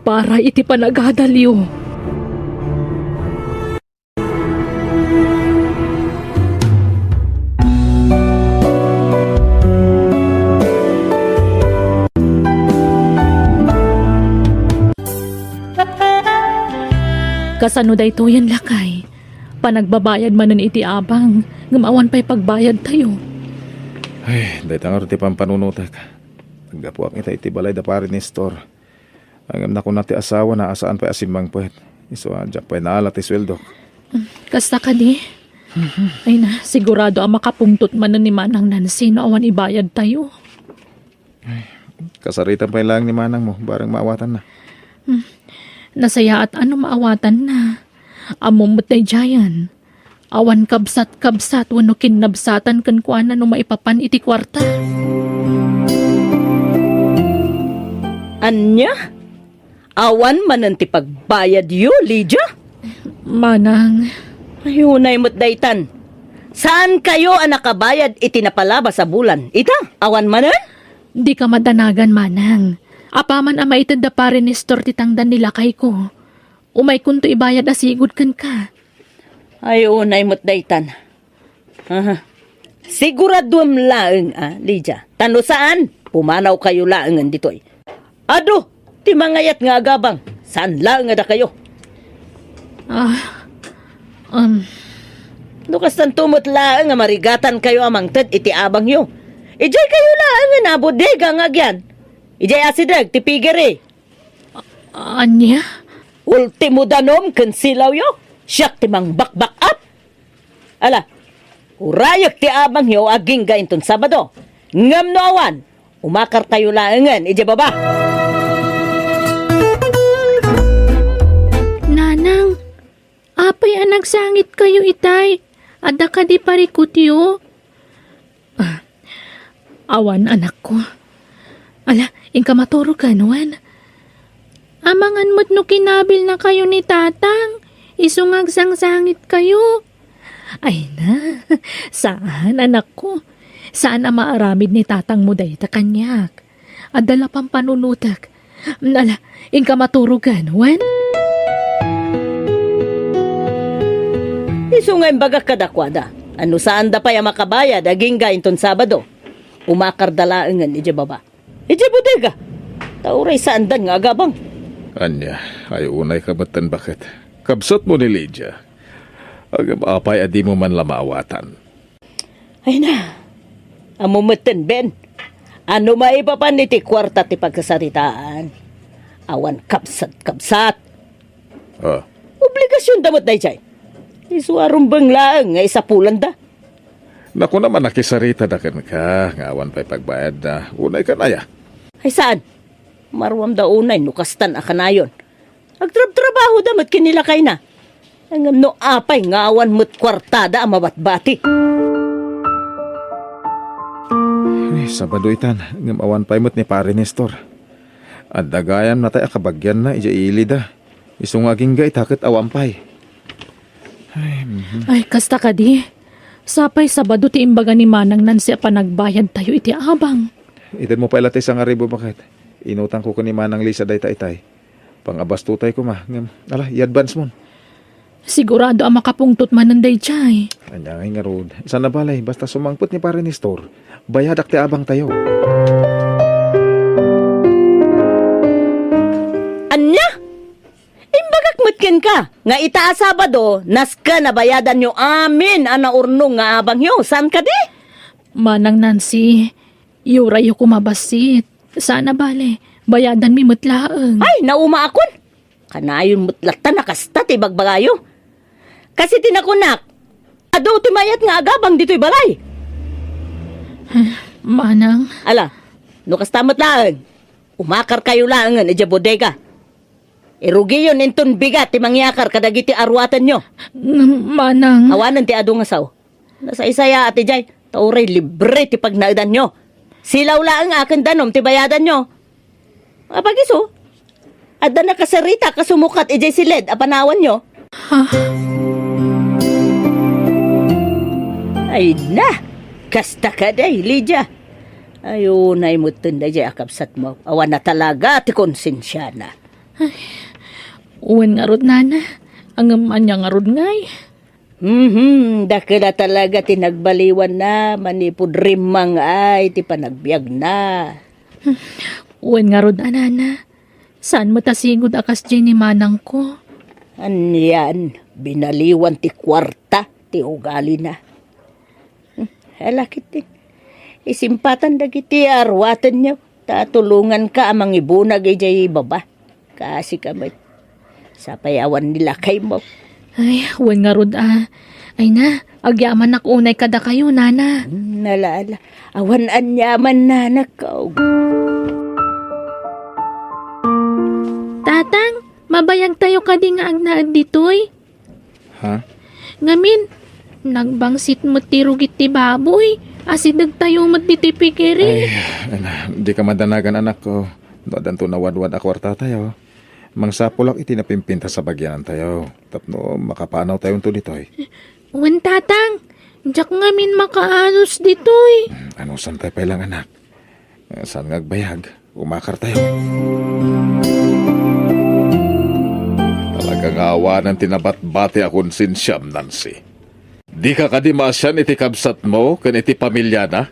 para iti panagadalyo. Kasano daytoyen, lakay? Panagbabayad manen iti abang, ngem awan pay pagbayadtayo. Ay, dayta ngarud ti pampanunotek. Naggapuak ita iti balay da Pare Nestor. Ngem nakuna ti asawana a saan pay a simmangpet. Isu a diak pay naala ti sueldok. Kasta kadi? Ay na, sigurado a makapungtot manen ni Manang Nancy no awan ibayad tayo. Kasaritam pay laeng ni manangmo, bareng maawatanna. Hmm. Nasayaat a no maawatanna. Ammom met daydiayen. Awan kabsat-kabsat wenno kinnabsatan kenkuana no maipapan iti kuarta. Ania? Awan manen ti pagbayadyo, Lydia? Manang. Ay, unay met daytan. Saan kayo a nakabayad iti napalabas a bulan? Ita, awan manen? Dika madanagan, Manang. Apaman a maited da Pare Nestor ti tangdan ni lakayko, umaykonto ibayad a sigud kenka. Ay, unay met daytan. Aha. Siguraduem laeng, a, Lydia. Ta no saan, pumanaw kayo laengen ditoy. Adu, ti mangayat nga agabang. Saan laeng a dakayo? Ah, um. No kastanto met laeng a marigatan kayo a mangted iti abangyo, idiay kayo laengen a bodega nga agyan. Idiay asideg ti piggery. Ania? Ultimo danom ken silawyo, siak ti mangbakbak-up. Ala, urayek ti abangyo agingga inton Sabado. Ngem no awan, umakarkayo laengen idiay baba. Nanang, apay a nagsangitkayo itay? Adda kadi parikutyo? Ah, awan, anakko. Ala, inka maturogen, wen? Amangan met no kinabilnakayo ni Tatang, isu nga agsangsangitkayo. Ay na, saan, anakko. Saan a maaramid ni Tatangmo dayta kaniak. Adda la pampanunotek. Ala, inka maturogen, wen? Isu nga imbagak kadakuada a no saanda pay a makabayad agingga inton Sabado, umakarda laengen idiay baba, idiay bodega. Ta uray saandan nga agabang. Ania, ay unayka metten baket. Kabsatmo ni Lydia. Ngem apay a dimo man la maawatan? Ay na, ammo metten, Ben. A no maipapan iti kuarta ti pagkasaritaan, awan kabsat-kabsat. Ah. Obligasionda met daydiay. Isu a rumbeng laeng nga isapulanda. Nakuna man a kisaritada kenka nga awan pay pagbayadda. Unay kan aya? Ay saan? Maruamda unay no kastan a kanayon. Agtrabtrabahoda met ken ni lakayna. Ngem no apay nga awan met kuartada a mabatbati? Ay, Sabado itan, ngem awan pay met ni Pare Nestor. Adda gayam natay a kabagianna idiay ilida. Isu nga agingga ita ket awan pay. Ay, mhm. Ay, kasta kadi. Sapay Sabado ti imbaga ni Manang Nancy a panagbayadtayo iti abang. Itedmo pay la ti sangaribu baket. Inutangko ken ni Manang Lisa dayta itay. Pangabastotay koma, ngem, ala, i-advance mon. Sigurado a makapungtot manen daydiay. Ania ngay ngarud? Saan a bale, basta sumangpet ni Pare Nestor, bayadak ti abangtayo. Ania? Imbagak met kenka nga ita a Sabado, nasken a bayadanyo amin a naurnong nga abangyo, saan kadi? Manang Nancy, iyurayyo koma bassit. Saan a bale, bayadanmi met laeng. Ay, naumaakon! Kanayon met latta a kasta ti ibagbagayo. Kas iti nakunak, adu ti mayat nga agabang ditoy balay. Manang. Ala, no kasta met laeng, umakarkayo laengen idiay bodega. Irugiyon inton bigat ti mangyakar kadagiti aruatenyo. Ngem, Manang. Awanen ti adu nga sao. Nasaysayaat idiay, ta uray libre ti pagnaedanyo. Silaw laeng a ken danom ti bayadanyo. Apay isu, adda nakasarita a sumukat idiay siled a panawanyo. Ha? Ay na, kasta kadi, Lydia. Ay, unay metten daydiay a kabsatmo. Awan na talaga ti konsensiana. Ay, wen ngarud, Nana. Ngem ania ngarud ngay? Mhm, dakkel a talaga ti nagbaliwanna manipud rimmang-ay ti panagbiagna. Wen ngarud a, Nana, saan met a sigud a kasdiay ni manangko. Anian, binaliwan ti kuarta ti ugalina. Hmm, ala ketdi. Isimpatan dagiti aruatenyo, ta tulonganka a mangibunag idiay baba. Kaasika met. Sapay awan ni lakaymo. Ay, wen ngarud a. Ay na, agyamanak unay kadakayo, nana. Hmm, ala, ala. Awan aniaman, nanakko. Tatang, mabayagtayo kadi nga agnaed ditoy? Ha? Ngamin, nagbangsit met ti rugit ti baboy. Asidegtayo met ditoy pigiri. Ay, ana, di ka madanagan, anakko. No addanto nawadwad a kuartatayo, mangsapulak iti napimpintas a bagyanantayo tapno makapanawtayonto ditoy. Wen, tatang, diak ngamin makaanos ditoy. Hmm, anusantay pay lang, anak. Saan nga agbayag? Umakartayo. Talaga nga awanen ti nabatbati a konsensiam, Nancy. Dika kadi maasian iti kabsatmo ken iti pamiliana?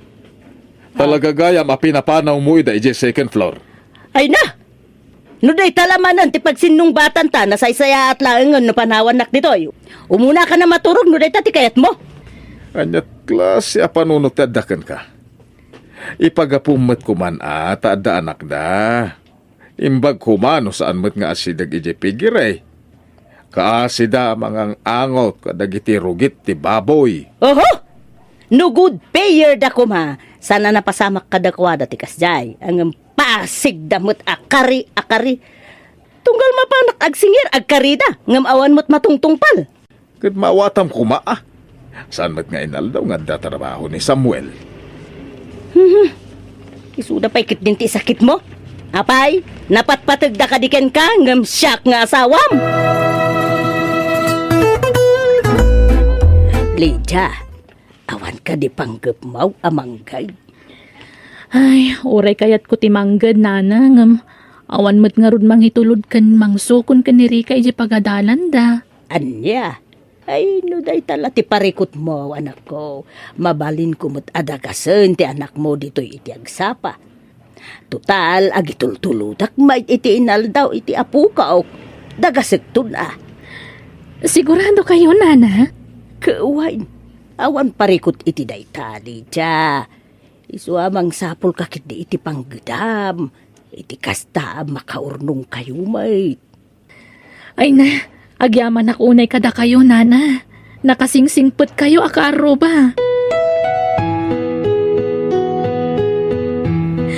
Talaga gayam a pinapanawmo ida idiay second floor. Ay na! No dayta la manen ti pagsinnungbatanta, nasaysayaat laengen no panawannak ditoy. Umunaka a maturog no dayta ti kayatmo. Ania klase a panunot ti adda kenka? Ipagapum met koman a ta adda anakda. Imbag koma no saan met nga asideg idiay pigiri. Kaasida a mangang-angot kadagiti rugit ti baboy. Oho! No good payer da koma, saan a napasamak kadakuada ti kasdiay. Ngem pasigda met a kari a kari. Tunggal mapanak agsingir, agkarida, ngem awan met matungtungpal. Ket maawatam koma, a. Saan met nga inaldaw nga adda trabaho ni Samuel? Hmm. Isuda pay ketdin ti sakitmo? Apay, napatpategda kadi kenka, ngem siak nga asawam? Lydia, awan kadi panggepmaw a mangged? Ay, uray kayatko ti mangged, nana, ngem awan met ngarud mangitulod ken mangsukon ken ni Rica idiay pagadalanda. Ania? Ay, no dayta la ti parikutmo, anakko, mabalinko met a dagasen ti anakmo ditoy iti agsapa. Total, agitultulodak met iti inaldaw iti apokok. Dagasekton a. Sigurado kayo, nana? Ket wen, awan parikut iti dayta, Lydia. Isu a mangsapulka ketdi iti panggedam, iti kasta a makaurnongkayo met. Ay na, agyamanak unay kadakayo, nana. Nakasingsingpetkayo a kaarruba.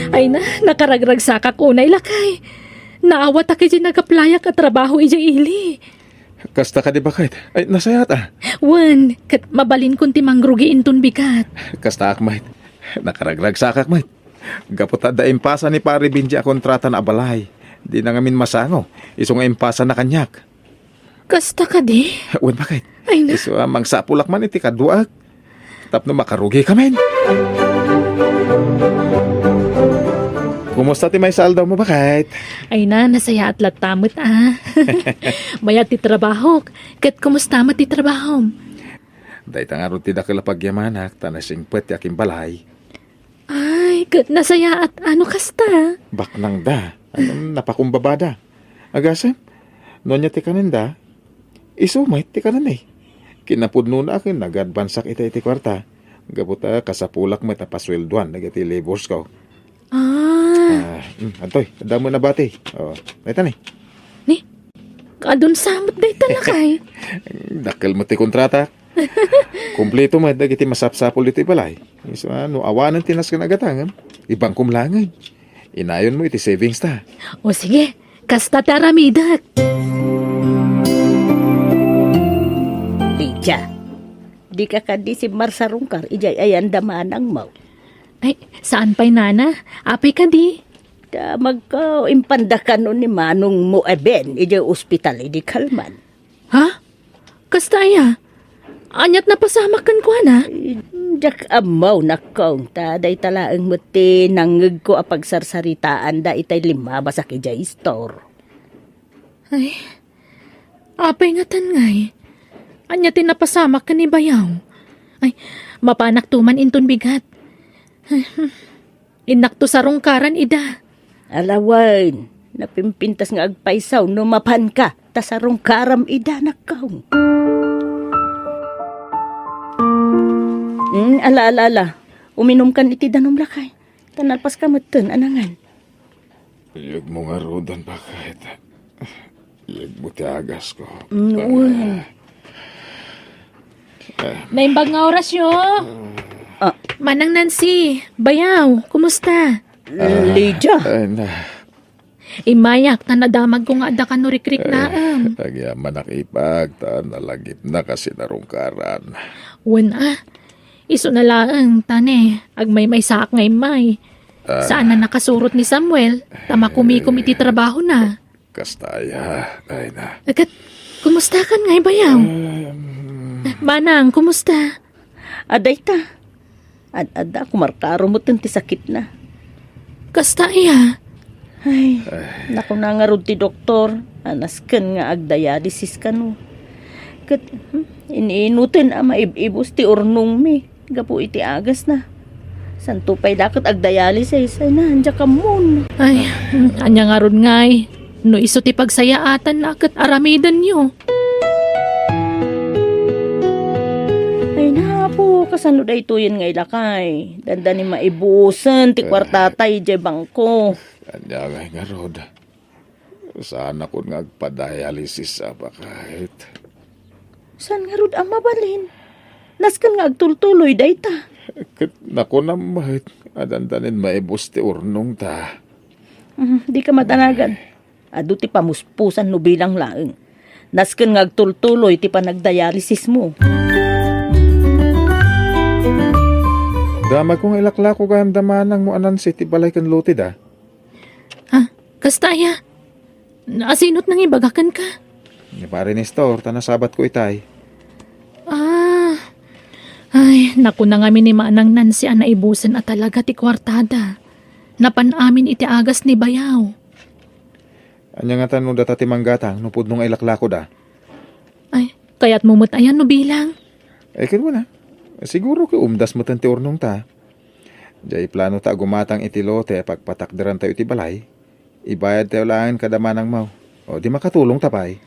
Ay na, nakaragragsakak unay, lakay. Naawatak iti nagaplayak a trabaho idiay ili. Kasta kadi, baket? Ay, nasayaat a. Wen, ket mabalinkon ti mangrugi inton bigat. Kastaak met. Nakaragragsakak met. Gapu ta adda impasa ni Pare Benji a kontrata a balay. Dina ngamin masango. Isu nga impasana kaniak. Kasta kadi? Wen, baket? Ay na. Isu a mangsapulak man iti kaduak. Tapno makarugika met. Kumusta ti maysa a aldawmo, baket? Ay na, nasayaat latta met a. Mayat ti trabahok. Ket kumusta met ti trabahom? Dayta ngarud ti dakel a pagyamanak, ta nasingpet ti akimbalay. Ay, ket nasayaat a no kasta. Baknangda. Ngem napakumbabada. Agasem, no ania ti kanenda, isu met ti kanenmi. Kinapudnona a ket nag-advansak ita iti kuarta. Gapu ta kasapulak met a pasueldoan dagiti laborsko. Ah. Ah, mm, adtoy, adda met nabati. Oh, dayta ni. Ni? Kadun sa met dayta, lakay. Dakkel met ti kontrata. Kumpleto met dagiti masapsapul ditoy balay. Isu a, no awanen ti nasken a gatangem, ibangkom laengen. Inayonmo iti savings ta. O sige, kasta ti aramidek. Lydia, dika kadi simmarsarungkar idiay ayan da manangmo? Ay, saan pay, nana? Apay kadi? Damagko, impanda kano ni manongmo a Ben idiay ospital idi kalman. Ha? Kasta aya? Aniat napasamak kenkuana? Ay, diak ammo, nakkong, ta dayta laeng met ti nangngegko a pagsarsaritaanda itay limmabasak idiay istor. Ay, apay ngatan ngay? Ania ti napasamak ken ni bayaw? Ay, mapanak tuman inton bigat. Ay, hmm. Innakto sarungkaran ida. Alawen, napimpintas nga agpaysaw no mapanka, ta sarungkaram ida, nakkong. Hmm, ala, ala, ala. Uminumkan iti danum, lakay. Ta nalpaska metten a nangan. Iyegmo ngaruden, baket. Iyegmo ti agasko. Mm, wen. Naimbag nga orasyo. Ah. Manang Nancy, bayaw, kumusta? Lydia. Ay, na. Immayak, ta nadamagko nga adda kano rikriknaem. Agyamanak, ipag, ta nalagipnak a sinarungkaran. Wen a, isuna laeng, ta ne, agmaymaysaak nga immay. Ah. Saan a nakasurot ni Samuel, ta makumikom iti trabahona. Kasta aya, ay na. Ket, kumusta kan nga ibayaw? Em. Manang, kumusta? Adda ita. Ad-adda a kumarkaro metten ti sakitna. Kasta aya? Ay, nakuna ngarud ti doktor a nasken nga agdialysis kano. Ket, hmm, iniinuten a maib-ibus ti urnongmi gapu iti agasna. Santo pay da ket agdialysis, ay na, ania kammon. Ay, hmm, ania ngarud ngay? No isu ti pagsayaatanna ket aramidenyo. Ay, napo, kasano daytoyen nga ilakay? Dandani maibusen ti kuartata idiay bangko. Ania ngay ngarud? Saanakon nga agpadialysis a, baket. Saan ngarud a mabalin? Nasken nga agtultuloy dayta. Ket nakunam met a dandanin maibus ti urnongta. Mm, dika madanagan. Adu ti pamuspusan no bilang laeng. Nasken nga agtultuloy ti panagdialysismo. Damagko nga ilaklako gayam da manangmo a Nancy ti balay ken loteda. Ah, kasta aya? Asino ti nangibaga kenka? Ni Pare Nestor, ta nasabatko itay. Ah. Ay, nakuna ngamin ni Manang Nancy a naibusen a talaga ti kuartada. Napan amin iti agas ni bayaw. Ania ngata no data ti manggatang no pudno nga ilaklakoda? Ay, kayatmo met aya no bilang? Ay, ket wen a. Siguro ket umdas meten ti urnongta. Diay planota a gumatang iti lote a pagpatakderantayo iti balay. Ibayadtayo laengen kada manangmo. O, di makatulongta pay.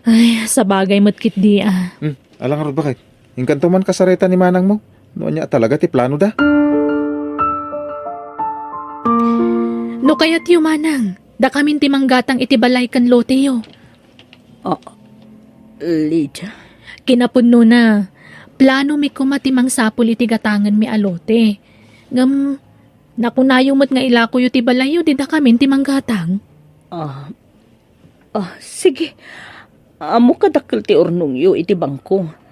Ay, sabagay met ketdi a. Hmm, ala ngarud, baket. Inkanto man kasarita ni manangmo no ania talaga ti planoda. No kayatyo, manang, dakamin ti manggatang iti balay ken loteyo. Ah, Lydia. Kinapudnona, planomi koma ti mangsapul iti gatangenmi a lote. Ngem, nakunayo met nga ilakoyo ti balayyo dita kamin ti manggatang. Ah, ah, sige. Ammok a dakkel ti urnongyo iti bangko.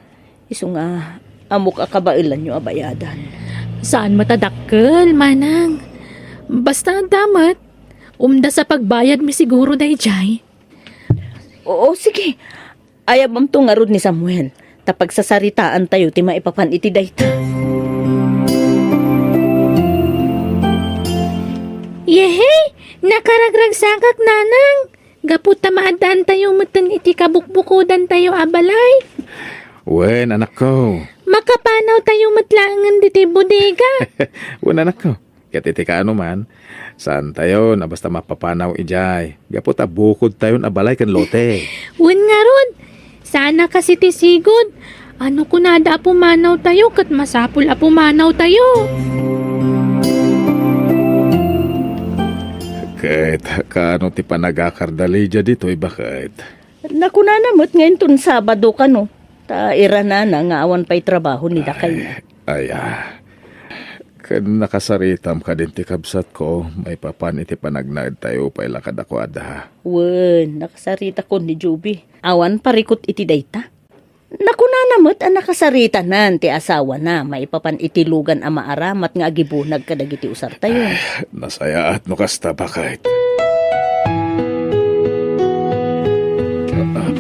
Isu nga, ammok a kabaelanyo a bayadan. Saan met a dakkel, manang. Basta adda met, umdas a pagbayadmi siguro daydiay. Oo, sige. Ayabamto ngarud ni Samuel, ta pagsasaritaantayo ti maipapan iti dayta. Yehey! Nakaragragsakak, nanang! Gapu ta maaddaantayo metten iti kabukbukodantayo a balay. Wen, anakko. Makapanawtayo met laengen ditoy bodega. Wen, anakko. Ket iti kaano man, saantayon a basta mapapanaw idiay, gapu ta bukodtayon a balay ken lote. Wen ngarud, saan a kasi ti sigud. Ano kunada a pumanawtayo ket masapul a pumanawtayo. Ket kaano ti panagakar da Lydia ditoy, baket? Nakunana met nga inton Sabado kano, ta iranana nga awan pay trabaho ni dakayna. Ay, aya. Ken nakasaritam kadin ti kabsatko, maipapan iti panagnaedtayo pay la kadakuada. Wen, nakasaritakon ni Joby. Awan parikut iti dayta. Nakunana met a nakasaritanan ti asawana maipapan iti lugan a maaramat nga agibunag kadagiti usartayo. Nasayaat no kasta, baket.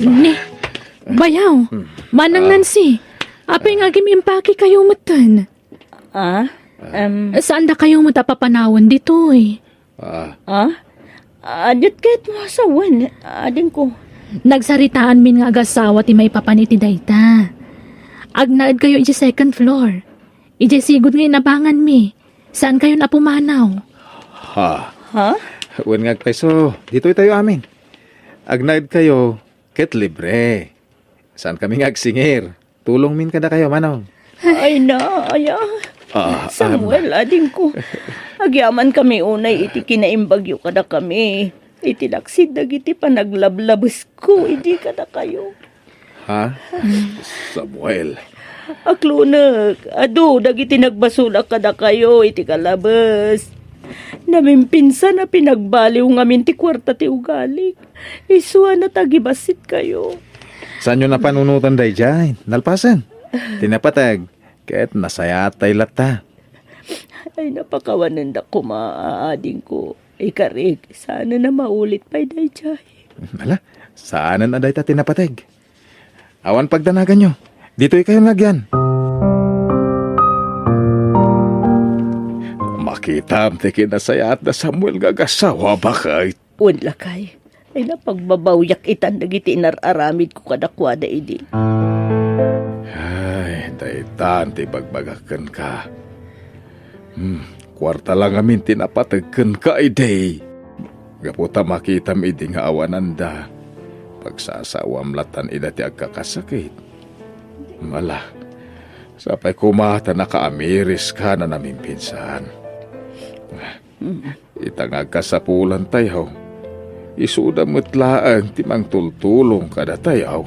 Ne, bayaw, Manang Nancy, apay nga agim-impake kayo metten? Ah? Em. Saan da kayo met a papanawen ditoy? Ah. Ah? Adit ket masawen, adingko. Nagsaritaanmin nga agasawa ti maipapan iti dayta. Agnaed kayo iti second floor. Iti sigud nga inabanganmi. Saan kayo a pumanaw? Ha? Ha? Wen nga agpayso, ditoy tayo amin. Agnaed kayo, ket libre. Saan kami nga agsingir? Tulongmin kadakayo, manong. Ay na, aya. Ah, Samuel, adingko. Agyamankami unay iti kinaimbagyo kadakami. Iti laksid dagiti panaglablabesko idi kadakayo. Ha? Samuel. Aklunek, adu dagiti nagbasolak kadakayo iti kalabes. Namimpinsan a pinagbaliw ngamin ti kuarta ti ugalik. Isu a natagibasitkayo. Saanyo napanunotan daydiay? Nalpasen. Ti napateg, ket nasayaatay latta. Ay, napakawanendak koma, adingko. Ikarik, saanen a maulit pay daydiay. Ala, saanen a dayta ti napateg. Awan pagdanaganyo. Ditoykayo nga agyan. Makitam ti kinasayaat da Samuel nga agasawa, baket. Wen, lakay. Ay, napagbabawiak itan dagiti inar-aramidko kadakuada idi. Ay, daytan ti ibagbagak kenka. Hmm, kuarta la ngamin ti napateg kenka idi. Gapu ta makitam idi nga awananda, pagsasaoam latan ida ti agkakasakit. Ala, sapay koma ta nakaamiriska a namimpinsan. Ita nga agkasapulantayo, isuda met laeng ti mangtultulong kadatayo.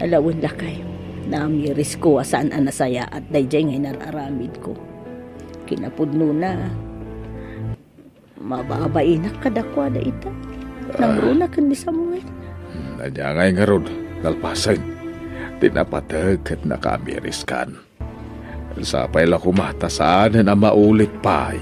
Ala wen, lakay, naamirisko a saan a nasayaat daydiay nga inar-aramidko. Kinapudnona, mababainak kadakuada ita. Nangruna ken ni Samuel. Ania ngay ngarud, nalpasen ti napateg ket nakaamiriskan. Sapay la koma ta saanen a maulit pay.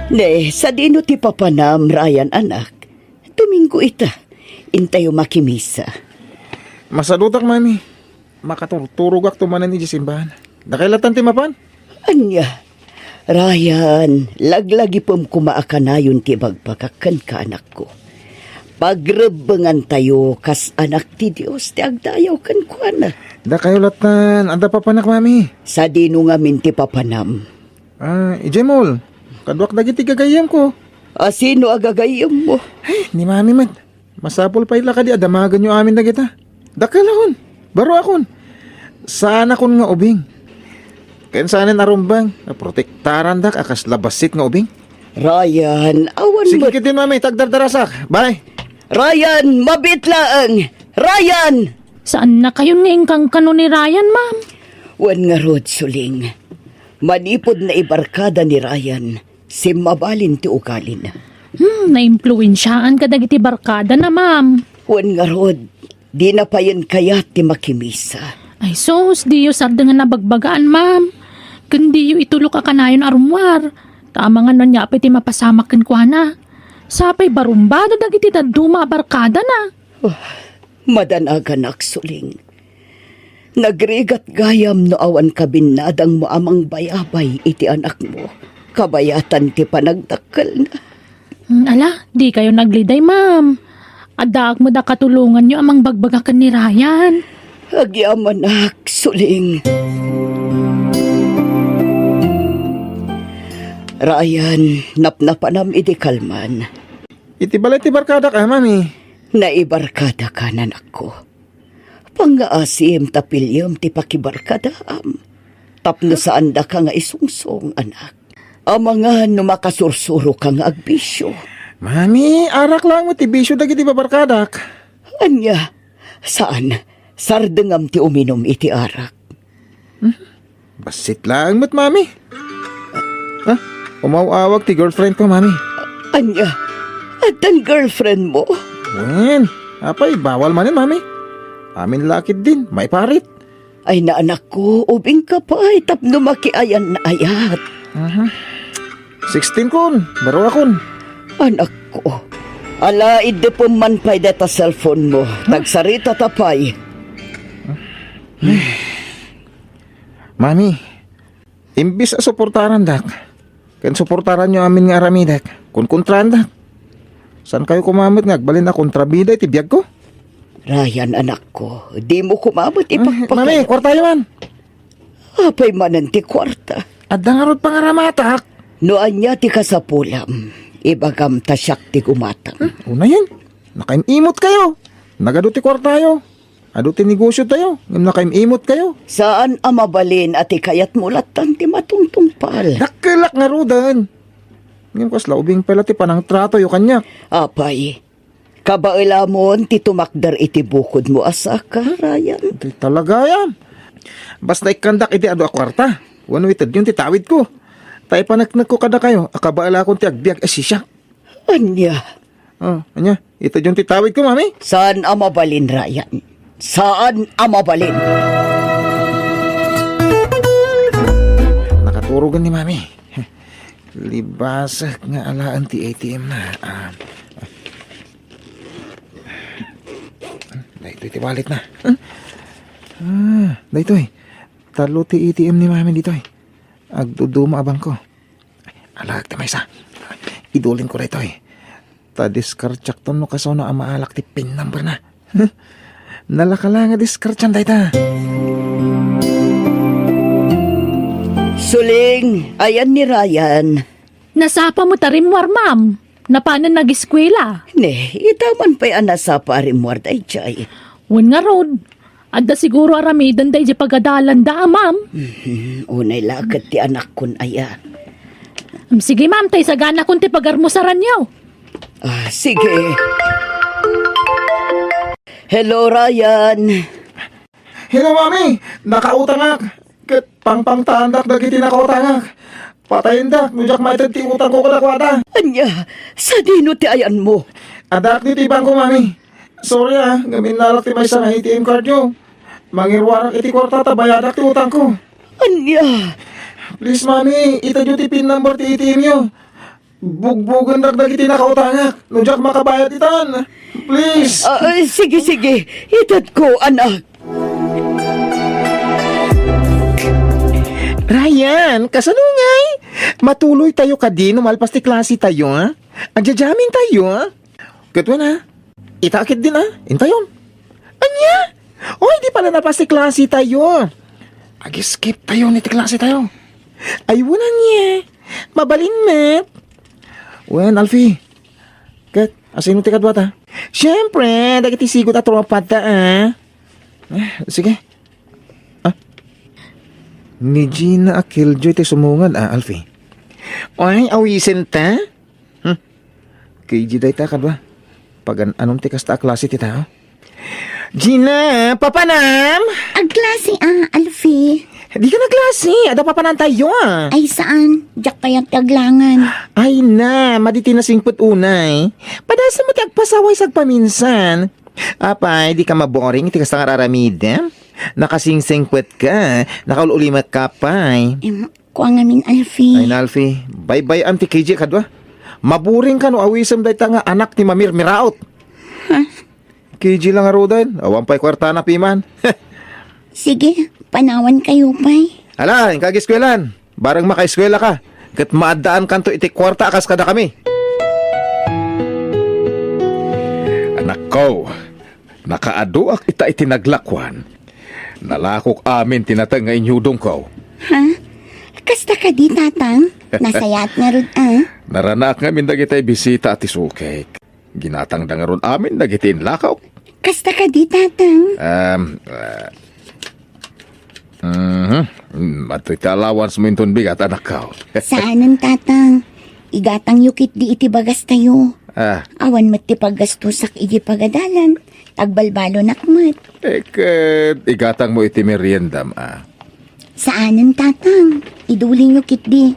Ne, sadino ti papanam, Ryan, anak? Domingo ita. Intayo makimisa. Masadutak, Mami. Makaturturogak to manen idiay simbahan. Dakay latan ti mapan? Ania? Ryan, laglagipem koma a kanayon ti ibagbagak kenka, anakko. Pagrebbengantayo kas anak ti Dios ti agdayaw kenkuana. Dakayo latan, adda papanak, Mami. Sadino ngamin ti papanam? Ah, idiay mall. Kaduak dagiti gagayyemko. A, sino a gagayyemmo? Ay, ni Mami met. Masapul pay la kadi a damagenyo amin dagita. Dakkelakon, baruakon. Saanakon nga ubing. Ken saanen a rumbeng a protektarandak a kasla bassit nga ubing. Ryan, awan Sige met- ketdin, Mami, ta agdardarasak. Bye. Ryan, mabiit laeng. Ryan! Saannakayon nga inkankano ni Ryan, ma'am. Wen ngarud, Suling. Manipud naibarkada ni Ryan, simmabalin ti ugalina. Hmm, naimpluensiaan kadagiti barkadana, ma'am. Wen ngarud, dina payen kayat ti makimisa. Ay sus, diyo sardengan a bagbagaan, ma'am. Ken diyo itulok a kanayon a rummuar. Ta amangan no ania pay ti mapasamak kenkuana. Sapay barumbado dagiti dadduma a barkadana. Oh, madanaganak, Suling. Nagrigat gayam no awan kabinnadangmo a mangbayabay iti anakmo, kabayatan ti panagdakkelna. Hmm, ala, dikayon agliday, ma'am. Addaak met a katulonganyo a mangbagbaga ken ni Ryan. Agyamanak, Suling. Ryan, napnapanam idi kalman. Iti balay ti barkadak a, Mami. Naibarkadaka, anakko. Pangngaasim ta piliem ti pakibarkadaam. Tapno saandaka nga isungsong, anak. Amangan no makasursuroka nga agbisio. Mami, arak laeng met ti bisio dagiti babarkadak. Ania? Saan? Sardengam ti uminum iti arak. Hmm? Bassit laeng met, Mami. Ah, umaw-awag ti girlfriend ko, Mami. Ania? Addan girlfriend mo? Wen, apay, bawal manen, Mami. Amin lakid din, maiparit. Ay, naanakko, ubingka pay tapno makiayan-ayat. Mhm. Sixteen kon, baruakon. Anakko, ala, iddepem man pay deta cellphone mo. Huh? Tagsarita ta pay. Mami, imbis a suportarandak, ken suportaranyo amin nga aramidek, kunkontraandak. Saankayo koma met nga agbalin a kontrabida iti biagko? Ryan, anakko, dimo koma met ipakpakay- Mami, kuartayo man. Apay manen ti kuarta? Adda ngarud pangaramatak. No ania ti kasapulam, ibagam ta siak ti gumatang. Hmm, unayen, nakaim-imot kayo. Nagadu ti kuartayo. Adu ti negosyo tayo, ngem nakaim-imot kayo. Saan a mabalin a ti kayatmo lattan ti matungtungpal. Dakkelak ngaruden. Ngem kasla ubing pay la ti panangtratoyo kaniak. Apay, kabaelamon ti tumakder iti bukodmo a saka, Ryan? Di talaga yan. Basta ikkandak iti adu a kuarta. Wenno itedyon ti tawidko. Ta ipaneknekko kadakayo a kabaelakon ti agbiag a siak. Ania? Oh, ania? Itedyon ti tawidko, Mami? Saan a mabalin, Ryan? Saan a mabalin? Nakaturogen ni Mami. Libasek nga alaen ti A T M na. Ah. Daytoy ti wallet na. Ah, daytoy. Tallo ti A T M ni Mami ditoy. Agduduma a bangko. Alaek ti maysa. Idulinko daytoy. Ta diskartiakton no kasano a maalak ti pin number na. Nalaka la nga diskartian dayta. Suling, ayan ni Ryan. Nasapa met a rimmuar, ma'am. Napanen nageskuela. Ne, ita man pay a nasapa a rimmuar daydiay. Wen ngarud, adda siguro aramiden daydiay pagadalanda, a, ma'am. Mhm, unay la ket ti anakkon aya. Am, sige, ma'am, ta isaganakon ti pagarmusaranyo. Ah, sige. Hello, Ryan. Hello, Mami! Nakautangak! Ket pangpangtaandak dagiti nakautangak. Patayendak no diak maited ti utangko kadakuada. Ania? Sadino ti ayanmo? Addaak ditoy bangko, Mami. Sorry, ah, ngem innalak ti maysa nga A T M cardyo. Mangiruarak iti kuarta ta bayadak ti utangko. Ania? Please, Mami, itedyo ti pin number ti A T M yo. Bugbogendak dagiti nakautangak no diak makabayad itan. Please. Ah, ah, sige, sige. Itedko, anak. Ryan, kasano ngay? Matuloy tayo kadi no malpas ti klase tayo, ha? Agja-jamming tayo, ha? Ket wen, ha? Ita ketdin, a? Intayon. Ania? Oy, di pala napas ti klase tayo. Ag-skip tayo ni ti klase tayo. Ay, wen ania. Mabalin met. Wen, Alfie. Ket, asino ti kaduata? Siyempre, dagiti sigut a tropata, a. Eh, sige. Ah. Ni Gina a killjoy ti sumungad, a, Alfie. Oy, awisenta? Hmm. K G dayta kadua. Pagan-anom ti kasta a klase ti tao? Gina, papanam? Agklase, a, Alfie. Di ka nagklase. Adda papanantayo, a. Ay, saan? Diak kayat ti aglangan. Ay na, madi ti nasingpet unay. Padasem met ti agpasaway sagpaminsan. Apay, di ka maboring iti kasta nga ar-aramidem? Nakasingsingpet ka, nakaul-ulimek ka pay. Em, Kua ngamin, Alfie. Ay na, Alfie, baybay-am ti K G kadua. Maburing ka no awisem dayta nga anak ti mamirmiraot. Ha? K G lang ngaruden, awan pay kuartana piman. Sige, panawan kayo pay. Ala, inka ageskuelan. Bareng makaeskuela ka, ket maaddaan kanto iti kuarta a kas kadakami. Anakko, Nakaaduak ita iti naglakuan. Nalakok amin ti nateng nga inyudongko. Ha? Kasta kadi, Tatang? Nasayaat ngarud, a? Naranaak ngamin dagitay bisita a ti sukek. Ginatangda ngarud amin dagiti inlakok. Kasta kadi, Tatang? Um, ah, mhm. Mm, adtoy ti allowance mo inton bigat, anakko. Saanen, Tatang. Igatangyo ketdi iti bagastayo. Ah. Awan met ti paggastosak iti pagadalan. Agbalbalonak met. Eh, ket igatang mo iti meriendam, a. Saanen, Tatang. Idulinyo ketdi.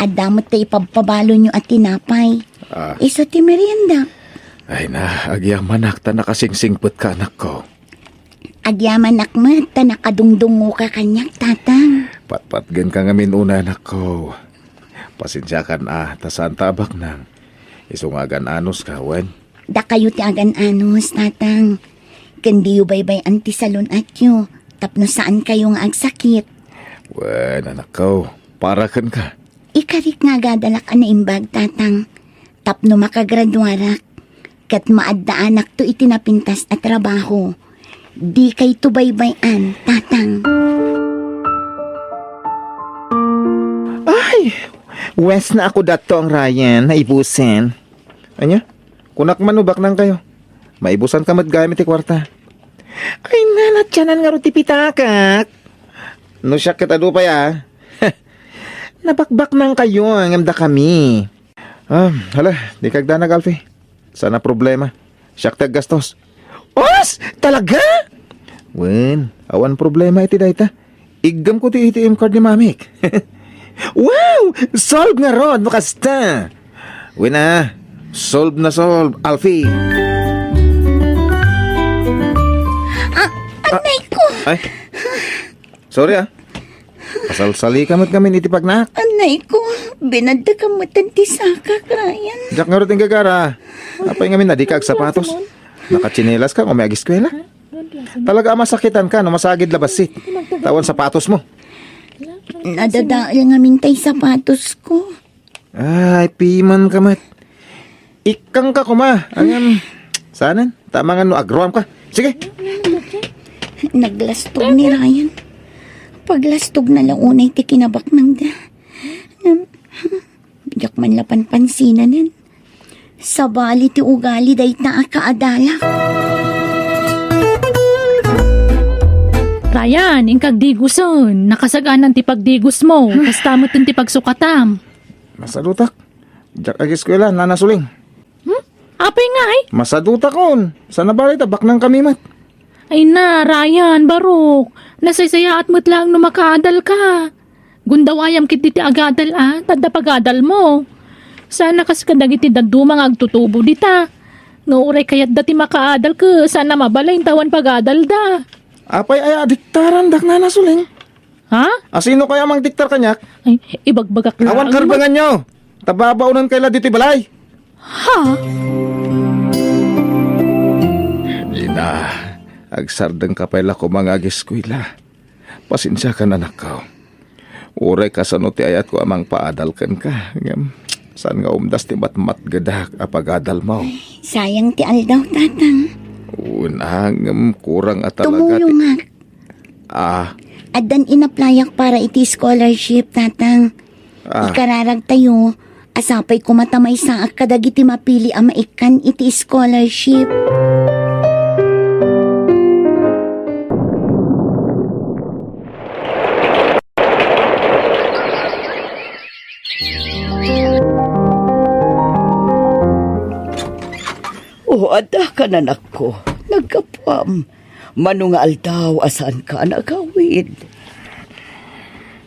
Adda met ti ipabpabalonyo a tinapay. Ah. Isu ti merienda. Ay na, agyamanak ta nakasingsingpet ka, anakko. Agyamanak met ta nakadungdungo ka kaniak, Tatang. Patpatgen ka ngamin unay, anakko. Pasensiakan a, ta saan ta a baknang. Isu nga agan-anos ka, wen? Dakayo ti agan-anos, Tatang. Ken diyo baybay-an ti salun-atyo, tapno saan kayo nga agsakit. Wen, anakko, para ken ka. Ikarik nga agadalak a naimbag, Tatang, tapno makagraduarak, ket maaddaanakto iti napintas a trabaho. Dikayto baybay-an, Tatang. Ay, Wes na ako datto ang Ryan, naibusen. Anya? Kunak man no baknang kayo. Maibusan ka met gayam iti kwarta. Ay, nanatyanan nga ro ti pitakak. No siak ket adu pay, ah. Nabakbaknang kayo, ngem dakami. Ah, hala, di kagdanag, Alfie. Sana problema. Siak ti aggastos. Os! Talaga? Wen, awan problema iti dayta. Iggamko ti A T M card ni Mamik. Wow! Solve ngarud, no kasta. Wen a, solve na solve, Alfie. Ah, anay ko! Ay, sorry, ah. Pasalsalika met ngamin iti pagnak. Anay ko, binadda ka met ti saka, Ryan. Diak ngarud inggagara. Apay ngamin a dika agsapatos? Nakatsinelas ka, umay agiskwela? Talaga a masakitan ka no masagid la bassit. Awan sapatos mo. Nadadael ngamin tay sapatos ko. Ay, piman ka met. Ikkang ka kuma. Ayan. Sanen? Tama nga no agruam ka. Sige. Naglastog ni Ryan. Paglastog na la unay ti kinabaknangda. Ngem, diak man la panpansinanen. Sabali ti ugali dayta a kaadalak. Ryan, inkag digusen. Nakasaganan ti pagdigus mo. Kasta met ti pagsukatam. Masadutak. Diak agiskwela, Nana Suling. Hmm? Apay ngay? Masadutakon. Sana bali ta baknang kami met. Ay na, Ryan, barok. Nasaysayaat met laeng no makaadal ka. Gundawayam ket diti agadal, a, tadda pagadal mo. Sana kas kadagiti dadduma nga agtutubo dita. Nga uray kayatda ti makaadal ket sana mabalin ta awan pagadalda. Apay aya a diktaran dak, Nana Suling? Ha? Asino kaya mangdiktar kaniak? Ay, ibagbagak laeng. Awan karbenganyo! Ta babaonen kay la ditoy balay. Ha? Nina, agsardeng ka pay la koma nga agiskwela. Pasensiakan, anakko. Uray kasano ti ayatko a mangpaadal kenka, ngem saan nga umdas ti matmatgedak a pagadal mo. Sayang ti aldaw, Tatang. Una, ngem kurang a talaga ti Tumulongak. Ah. Addan inaplayak para iti scholarship, Tatang. Ah. Ikararagtayo, a sapay koma ta maysaak kadagiti mapili a maikkan iti scholarship. O, adda ka, anakko. Naggapuam. Mano nga aldaw a saanka a nagawid?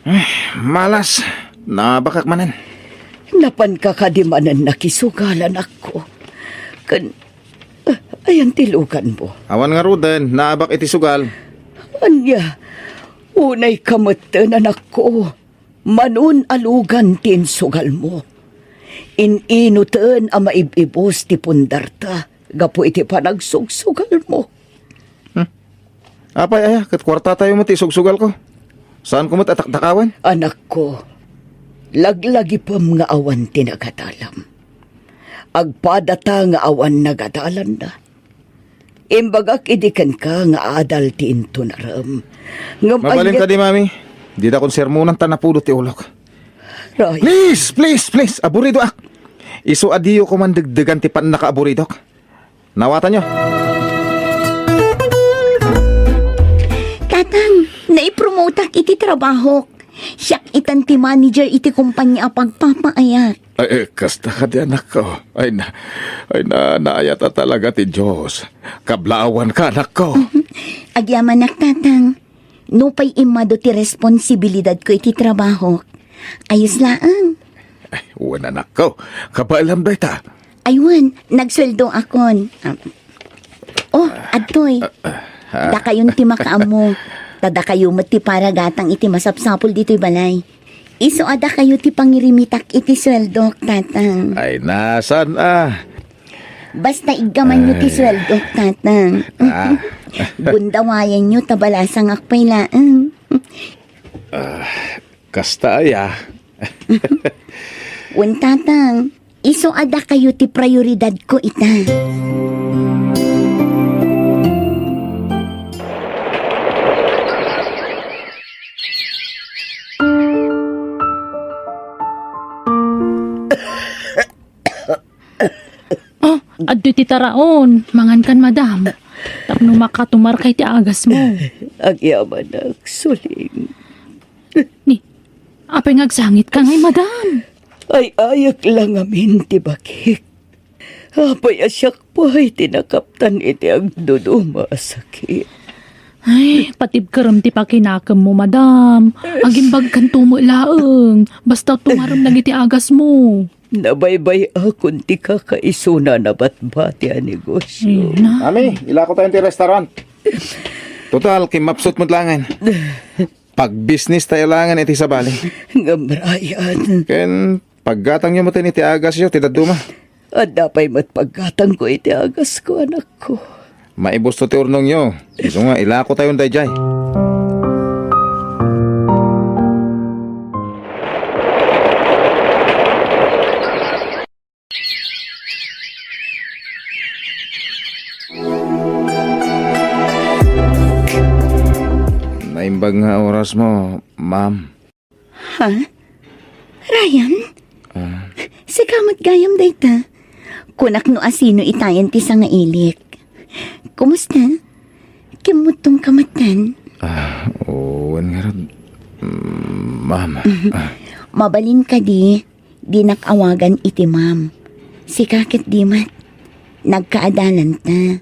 Ay, malas. Naabakak manen. Napanka kadi manen nakisugal, anakko? Ken, ah, ayan ti luganmo? Awan ngaruden, naabak iti sugal. Ania, unay ka metten, anakko. Manon a lugan ti insugalmo. In-inoten a maib-ibus ti pundarta gapu iti panagsugsugalmo. Hmm. Apay aya, ket kuartatayo met ti isugsugalko. Saanko met a takdakawen? Anakko, laglagipem nga awan ti nagadalam. Agpadata nga awan nagadalanna. Imbagak idi kenka nga adal ti intunarem. Ngem mabalin ania kadi, Mami? Didakon sermonan ta napudo ti ulok. Ray. Please, please, please, aburidoak. Isu a diyo koman degdegan ti pannakaaburidok. Nawatanyo. Tatang, naipromotak iti trabahok. Siak itan ti manager iti kompania a pagpapaayat. Ay, eh, kasta kadi, anakko. Ay na, ay na, naayat a talaga ti Dios. Kablaawanka, anakko. Agyamanak, Tatang. Nupay immadu ti responsibilidadko iti trabahok. Ayos laeng. Ay, wen, anakko. Kabaelam dayta. Ay wen, nagsueldoakon. Am, oh, adtoy. Ah, ah, ah. Dakayon ti makaammo. Ta dakayo met ti paragatang iti masapsapul ditoy balay. Isu a dakayo ti pangirimitak iti sueldok, Tatang. Ay, nasan a? Basta iggamanyo ti sueldok, Tatang. Ah. Gundawayanyo ta balasangak pay laeng. Ah, kasta aya. Wen, Tatang. Isu a dakayo ti prioridadko ita. Adtoy ti taraon, mangankan, madam. Tapno makatumarka iti agasmo. Agyamanak, suling. Ni, apay nga agsangitka ngay, madam? Ay-ayek la ngamin ti bakik. Apay a siak pay ti nakaptan iti agduduma a sakit. Ay, patibkerem ti pakinakemmo, madam. Agimbagkanto met laeng. Basta tumarem dagiti agasmo. Nabaybay-akon ti kakaisuna a nabatbati a negosio. Ay, na. Mami, ilako tayo ti restaurant. Total, kimmapsut met laengen. Pagbisnis tayo laengen iti sabali. Ngem, Ryan. Ken paggatangyo met iti agasyo ti dadduma. Adda pay met paggatangko iti agasko, anakko. Maibusto ti urnongyo. Isu nga, ilako tayon daydiay. Naimbag nga oras mo, ma'am. Ha? Ryan? Ah. Sika met gayam dayta. Kunak no asino itayan ti sangailik. Kumusta? Kimmuttong ka metten? Ah, wen ngarud, mm, ma'am. Ah. Mabalin kadi, dinak awagan iti ma'am. Sika ket di met. Nagkaadalanta.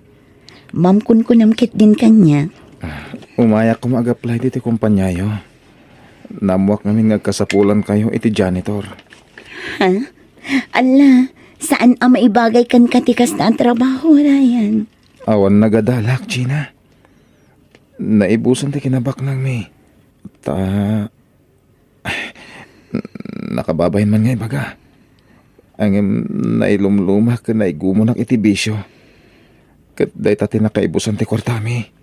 Ma'am, kunkunam ketdin kaniak. Ah, umayak koma agaplay diti kompaniayo. Nammuak ngamin nga agkasapulankayo iti janitor. Ha? Ala, saan a maibagay kenka ti kasta a trabaho, Ryan? Awan nagadalak, Gina. Naibusan ti kinabaknangmi. Ta, nakababain man nga ibaga. Ngem nailumlumak ken naigumunak iti bisio. Ket dayta ti nakaibusan ti kuartami.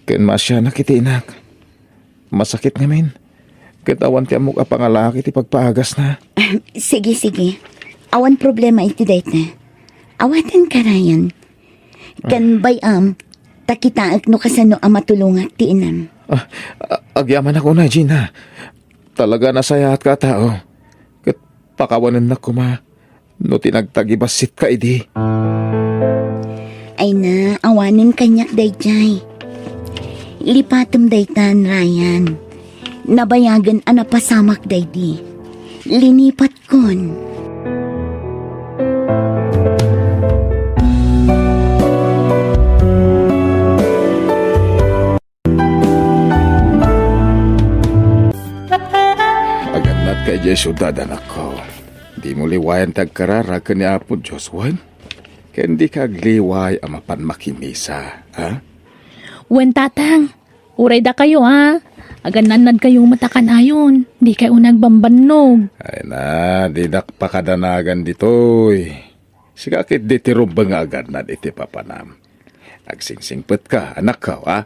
Ken maasianak iti inak. Masakit ngamin. Ket awan ti ammok a pangalaak iti pagpaagasna. Sige, sige. Awan problema iti dayta. Awaten ka, Ryan. Ken bay-am, ta kitaek no kasano a matulongak ti inam. Ah, a-, agyamanak unay, Gina. Talaga a nasayaatka a tao. Ket pakawanennak koma no ti nagtagibasitka idi. Ay na, awanen kaniak daydiay. Lipatem daytan, Ryan. Nabayagen a napasamak daydi. Linipat Kon. Agannad ka idiay siudad, anakko. Dimo liwayan ti agkararag ken ni Apo Dios, wen? Ken dika agliway a mapan makimisa, ha? Wen, Tatang. Uray dakayo, a. Agannadnadkayo met a kanayon. Dikay unay agbambannog. Ay na, dinak pakadanagan ditoy. Sika ketdi ti rumbeng nga agannad iti papanam. Agsingsingpetka, anakko, a.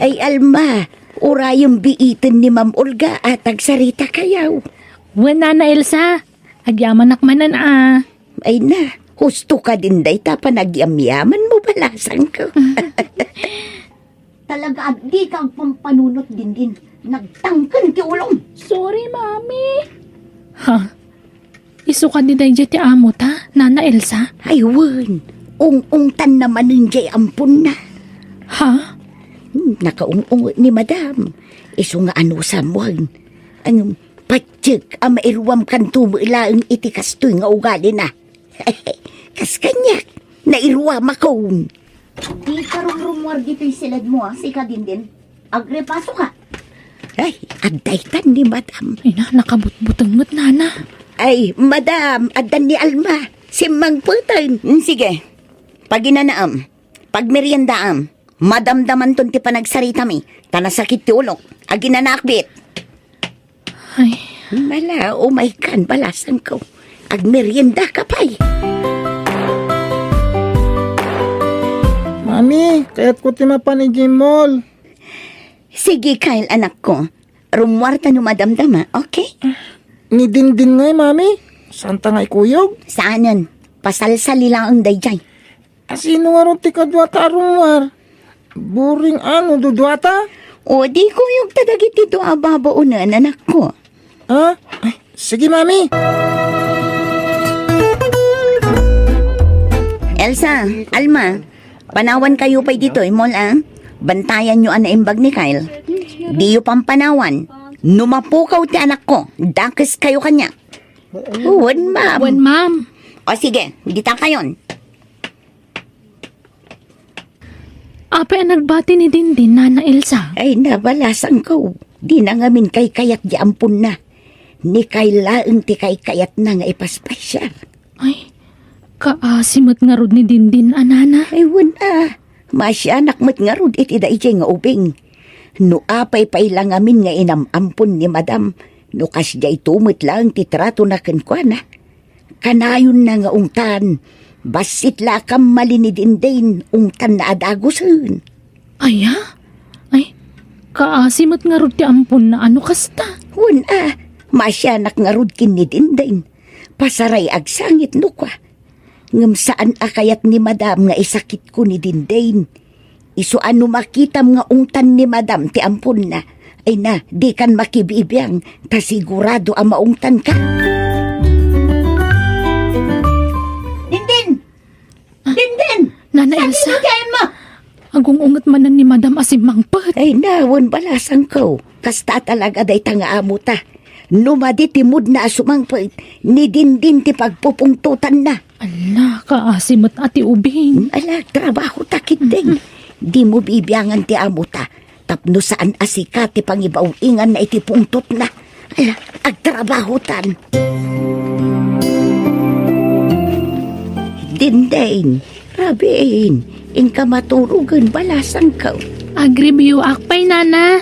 Ay, Alma, urayem biiten ni Ma'am Olga a tagsaritakayo. Wen, Nana Elsa, agyamanak manen, a. Ay na, husto kadin dayta panagyamyamanmo, balasangko. Talaga a dika agpampanunot, Dindin. Nagtangken ti ulom. Sorry, Mami. Ha? Isu kadi daydiay ti amota, Nana Elsa? Ay, wen. Ung-ungtanna manen diay amponna. Ha? Hmm, nakaung-unget ni Madam. Isu nga anusam, wen. Ang patiek a mairuamkanto met laeng iti kastoy nga ugalina. Kas kaniak, nairuamakon. Dika rumrumuar ditoy siledmo, a, sika, Dindin. Agrepasoka. Ay, adda itan ni Madam. Ay na, nakabutbuteng met, Nana. Ay, Madam, addan ni Alma. Simmangpeten. Mm, sige. Paginanaam. Pagmeriendaam. Madamdamanton ti panagsaritami. Ta nasakit ti ulok. Aginanaakbit. Ay. Mala, umaykan, balasangko. Agmeriendaka pay. Mami, kayatko ti mapan idiay mall. Sige, Kyle, anakko. Rummuarta no madamdama, okay? Ni Dindin ngay, Mami? Saanta nga ikuyog? Saanen. Pasalsali laeng daydiay. Asino ngarud ti kaduata a rummuar? Boring a no duduata? O, di kuyogta dagiti dua a babaonen, anakko. Ha? Ay, Sige, Mami. Elsa, Alma, panawan kayo pay ditoy, mall, ah. Bantayan nyo ang naimbag ni Kyle. Di yo pampanawan. No mapukaw ti anak ko, dakes kayo kanya. Wen, ma'am. Wen, ma'am. O sige, dita kayon. Apay a nagbati ni Dindin, Nana Elsa? Ay, nabalasangko. Di na ngamin kaykayat di amponna. Ni Kyle laeng ti kaykayatna nga ipaspasyar. Ay, kaasi met ngarud ni Dindin a nana. Ay, wen a. Maasianak met ngarud iti daydiay nga ubing. No apay pay la ngamin nga inam-ampon ni Madam, no kasdiay to met laeng ti tratona kenkuana. Kanayonna nga ungtan, bassit la a kammali ni Dindin, ungtanna a dagusen. Aya? Ay, kaasi met ngarud ti amponna a no kasta. Wen a, maasianak ngarud ken ni Dindin. Pasaray agsangit no kua. Ngem saan a kayat ni Madam nga isakitko ni Dindin. Isu a no makitam nga ungtan ni Madam ti amponna, ay na, dikan makibibiang, ta sigurado a maungtanka. Dindin! Dindin! Nana Elsa? Saan ti ayanmo? Agung-unget manen ni Madam a simmangpet. Ay na, wen balasangko. Kasta talaga dayta nga amota. No madi ti moodna a sumangpet, ni Dindin ti pagpupungtotanna. Ala, kaasi met a ti ubing. Ala, trabaho ta, Kidding. Dimo bibiangan ti amota. Tapno saan a sika ti pangibaw-inganna iti pungtotna. Ala, agtrabahotan. Dindin, Rabin, inka maturogen balasangko. Agreview-ak pay, Nana.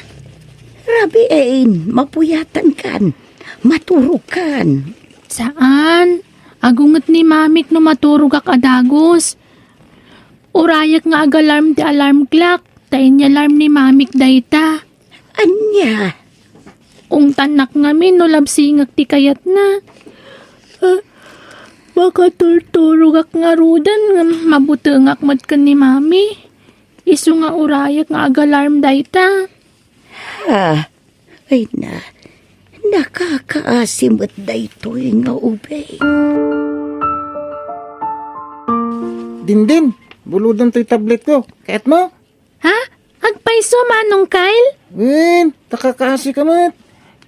Rabin, mapuyatankan. Maturogkan. Saan? Agunget ni Mamik no maturogak a dagus. Urayek nga agalarm ti alarm clock, ta inyalarm ni Mamik dayta. Ania? Ungtannak ngamin no labsingek ti kayatna. Ah, makaturturogak ngaruden ngem mabutengak met ken ni Mami. Isu nga urayek nga agalarm dayta. Ha? Ay na, nakakaasi met daytoy nga ubing. Dindin, bulodem toy tablet ko. Kayatmo? Ha? Agpayso, Manong Kyle? Wen, ta kakaasi ka met.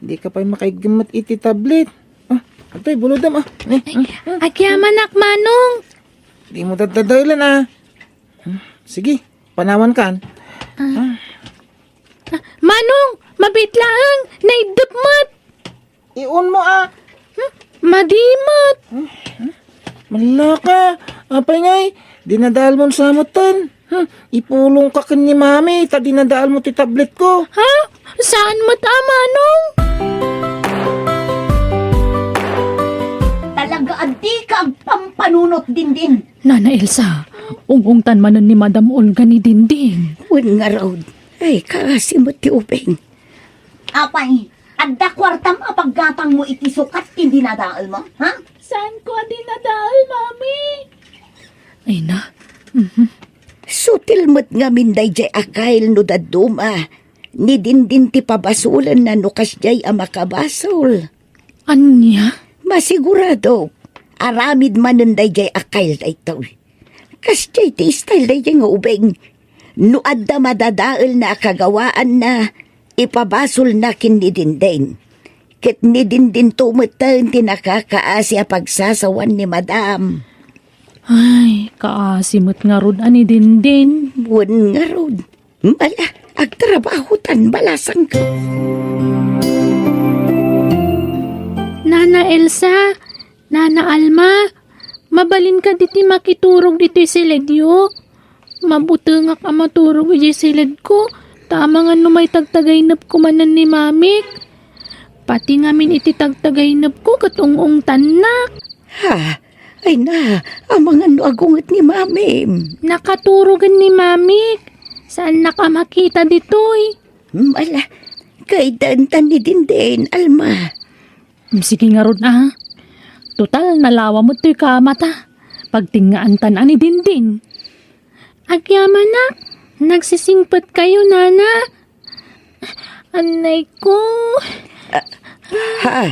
Di ka pay makaigem met iti tablet. Ah, agtoy, bulodem, ah. Eh, ah, ah. Agyamanak, Manong. Di mo dadadaelan, ah. Hmm, sige, panawan kan. Ah. Ah. Ah, Manong, mabiit laeng, naiddep met. Iunmo, ah. Hmm, madi met. Hmm, hmm. Malaka, apay ngay, dinadaelmon sa metten. Hmm, ipulongka ken ni Mami, ta dinadaelmo ti tablet ko. Ha? Saan met a, Manong? Talaga a dika agpampanunot, Dindin. Nana Elsa, ung-ungtan manen ni Madam Olga ni Dindin. Wen ngarud, ay, kaasi met ti ubing. Apay, adda kuartam a paggatangmo iti sukat ken dinadaelmo, ha? Saanko a dinadael, Mami. Ay na. Mhm. Sutil met ngamin daydiay a Kyle no dadduma. Ni Dindin ti pabasolenna no kasdiay a makabasol. Ania? Masigurado, aramid manen daydiay a Kyle daytoy. Kasdiay ti style daydiay nga ubing. No adda madadaelna a kagawaanna, ipabasolna ken ni Dindin. Ket ni Dindinto metten ti nakakaasi a pagsasawan ni Madam. Ay, kaasi met ngarud a ni Dindin. Wen ngarud. Ala, agtrabahotan, balasangko. Nana Elsa, Nana Alma, mabalin kadi ti makiturog ditoy siledyo? Mabutengak a maturog idiay siledko, ta amangan no maitagtagaynepko manen ni Mamik. Pati ngamin iti tagtagaynepko ket ung-ungtannak. Ha? Ay na, amangan no agunget ni Mamim. Nakaturogen ni Mamik. Saannak a makita ditoy. Hmm, ala, kaydantan ni Dindin, Alma. Mm, sige ngarud, a. Total, nalawa met toy kamata. Pagtengngaantan a ni Dindin. Agyamanak, nagsisingpetkayo, Nana. Annayko. Ah, ha,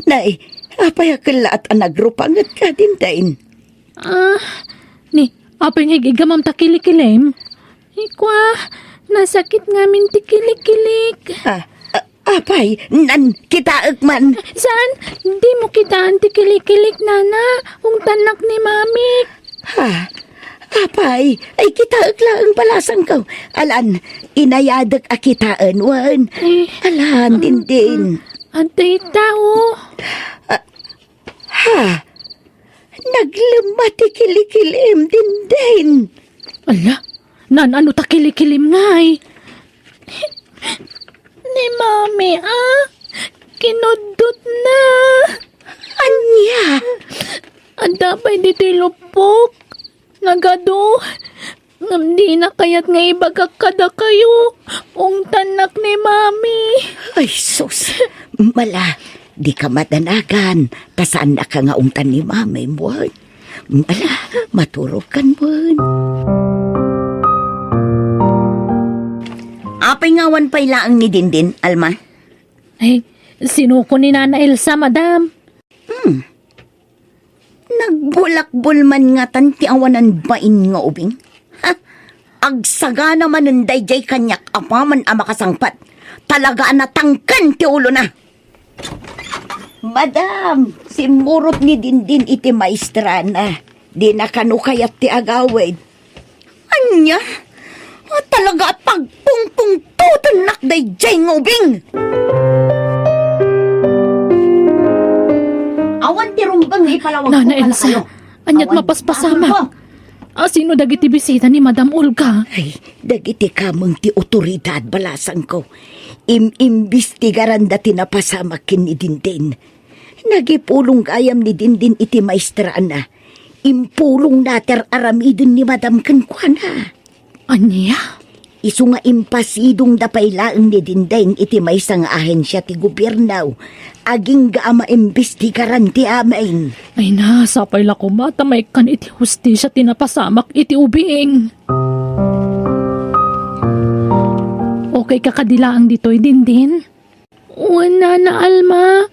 Nay, apay a kellaat a nagrupangetka, Dindin? Ah, ni, apay nga ig-iggamam ta kilikilim? Ikwa, nasakit ngamin ti kilikilik. Ah, ah, apay, nan, kitaek man. Saan? Dimo kitaan ti kilikilik, nana. Ungtannak ni mamik. Ha? Apay, ay kitaek laeng balasangko. Alan, inayadek a kitaen, wen. Eh, Alan, ah, Dindin. Ah, adda tao. Ah, ha? Naglemma ti kilikilim, Dindin. Ala, nan ano ta kilikilim ngay? Ni Mami, ah, kinuddotna. Ania? Adda pay ditoy lupok. Nagadu. Ngem dina kayat nga ibagak kadakayo. Ungtannak ni Mami. Ay, sus. Mala, dika madanagan. Ta saannaka nga ungtan ni Mami, wen. Ala, maturogkan, wen. Apay nga awan pay laeng ni Dindin, Alma? Ay, sinuko ni Nana Elsa, madam. Hmm. Nagbulakbol man ngatan ti awanan bain nga ubing. Ha? Agsagana manen daydiay kaniak apaman a makasangpet. Talaga a natangken ti ulona. Madam, simmurot ni Dindin iti maestrana. Dina kano kayat ti agawid. Ania? Ah, talaga a pagpungpungtotennak daydiay nga ubing. Awan ti rumbeng nga ipalawag Nana ko Elsa, kadakayo. Aniat Awan. Mapaspasamak? Basol ko. Ah, sino dagiti bisita ni Madam Olga? Ay, dagiti kameng ti otoridad, balasangko. Im-imbestigaranda ti napasamak ken ni Dindin. Nagipulong gayam ni Dindin iti maestrana. Impulongna ti ar-aramiden ni Madam kenkuana. Ania? Isu nga impasidongda pay laeng ni Dindin iti maysa nga ahensia ti gobierno. Agingga a maimbestigaran ti amin. Ay na, sapay la koma ta maikkan iti hustisia ti napasamak iti ubing. Okay ka kadi laeng ditoy, Dindin? Wen, Nana Alma,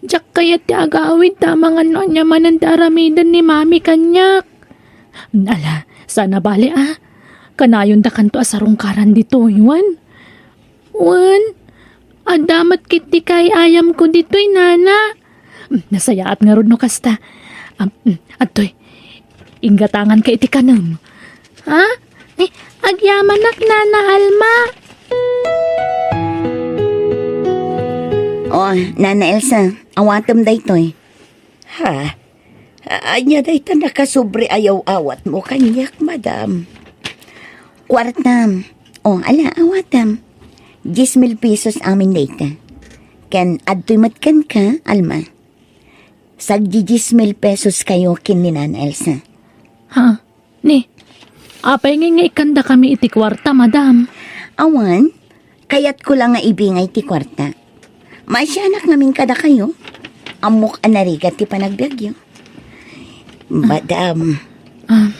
diak kayat ti agawid ta amangan no ania manen ti aramiden ni Mami kaniak. Ala, saan a bale a. Kanayondakanto a sarungkaran ditoy, wen. Wen, adda met ketdi kaay-ayamko ditoy, Nana. Mm, nasayaat ngarud no kasta. Am, mm, adtoy, inggatanganka iti kanem. Ha? Eh, agyamanak, Nana Alma. Oh, Nana Elsa, awatem daytoy. Ha? A-, ania dayta nakasobra a yaw-awatmo kaniak, madam? Kuartam. Oh, ala, awatam. Dies mil pesos amin dayta. Ken adtoy met kenka, Alma. Sagdi dies mil pesos kayo ken ni Nana Elsa. Ha? Ni, apay ngay nga ikkandakami iti kuarta, madam? Awan, kayatko la nga ibingay ti kuarta. Maasianak ngamin kadakayo. Ammok a narigat ti panagbiagyo. Madam. Ah.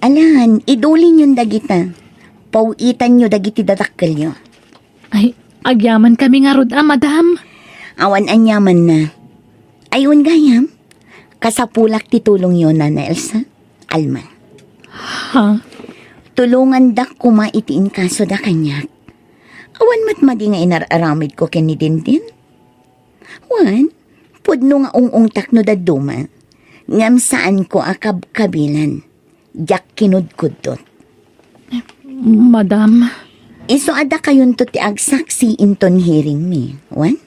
Alan, idulinyon dagita. Paw-itanyo dagiti dadakkelyo. Ay, agyamankami ngarud a, madam. Awan aniamanna. Ay, wen gayam, kasapulak ti tulongyo, Nana Elsa, Alma. Ha? Tulongandak koma iti inkasoda kaniak. Awan met madi nga inar-aramidko ken ni Dindin. Wen, pudno nga ung-ungtak no dadduma, ngem saanko a kabkabilan. Diak kinudkuddot. Madam. Isu a dakayonto ti agsaksi inton hearing mi, wen?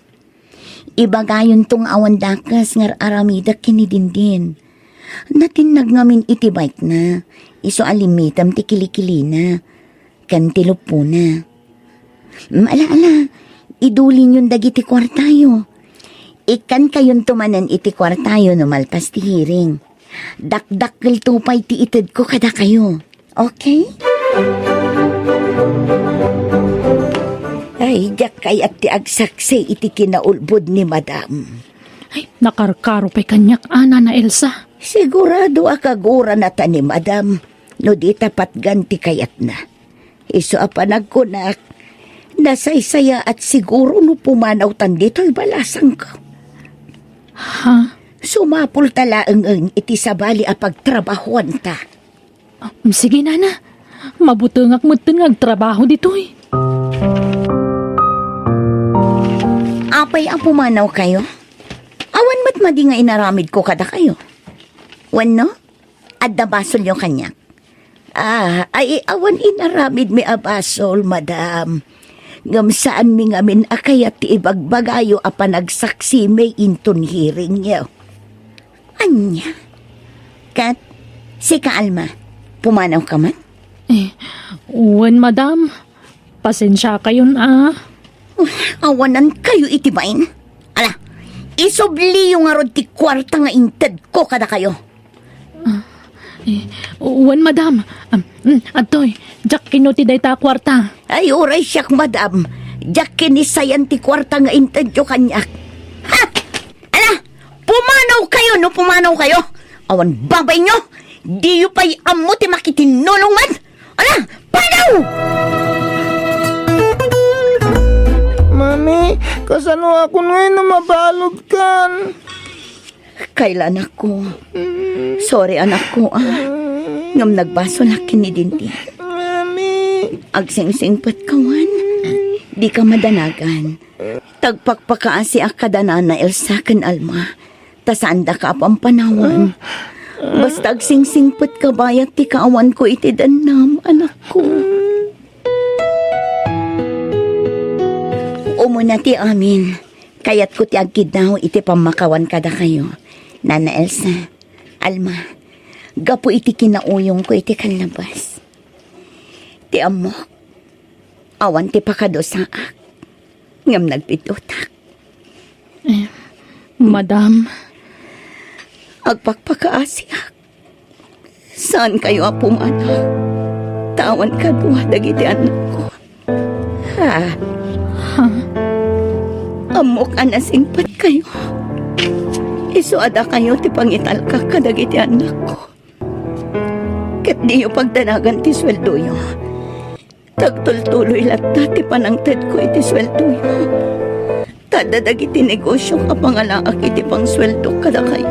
Ibagayonto nga awan dakes nga ar-aramidek ken ni Dindin. Natinnag ngamin iti bike na, isu a limmitem ti kilikilina ken ti luppona. Mm, ala, ala, idulinyon dagiti kuartayo. Ikkankayonto manen iti kuartayo no malpas ti hearing. Dakdakkelto pay ti itedko kadakayo. Okay? Ay, diak kayat ti agsaksi iti kinaulbod ni Madam. Ay, nakarkaro pay kaniak a, Nana Elsa. Sigurado a kaguranata ni Madam no dita patgan ti kayatna. Isu a panagkunak, nasaysayaat siguro no pumanawtan ditoy balasangko. Ha? Sumapulta laengen iti sabali a pagtrabahuanta. Ah, sige, nana. Mabutengak metten nga agtrabaho ditoy. Apay a pumanawkayo? Awan met madi nga inaramidko kadakayo. Wenno, adda basolyo kaniak? Ah, ay, awan inaramidmi a basol, madam. Ngem saanmi ngamin a kayat ti ibagbagayo a panagsaksimi inton hearingyo. Ania? Ket, sika, Alma, pumanawka met? Eh, wen, madam. Pasensiakayon a. Awanankayo iti bain. Ala, isubliyo ngarud ti kuarta nga intedko kadakayo. Ah, eh, wen, madam. Am, mm, adtoy, diak kinno ti dayta a kuarta. Ay, uray siak, madam. Diak kinisayan ti kuarta nga intedyo kaniak. Ha! Ala! Pumanawkayo no pumanawkayo! Awan babainyo! Diyo pay ammo ti makitinnulong met! Ala! Panaw! Mami, kasanoakon ngay no mabaludkan? Kayla, anakko. Sorry, anakko, ah. Ngem nagbasolak ken ni Dindin. Mami. Agsingsingpetka wen. Dika madanagan. Agpakpakaasiak kada Nana Elsa ken Alma, ta saandaka a pampanawan. Basta agsingsingpetka bayat ti kaawanko iti dennam, anakko. Umuna ti amin, kayatko ti agkiddaw iti pammakawan kadakayo, Nana Elsa, Alma, gapu iti kinauyongko iti kallabas. Ti ammok, awan ti pakadusaak, ngem nagpiddotak. Eh, madam. Agpakpakaasiak. Saankayo a pumanaw. Ta awan kadua dagiti annakko. Ha? Ha? Ammok a nasingpetkayo. Isu a dakayo ti pangitalkak kadagiti annakko. Ket diyo pagdanagan ti sueldoyo. Tagtultuloy latta ti panangtedko iti sueldoyo. Ta adda dagiti negosio a pangalaak iti pangsueldok kadakayo.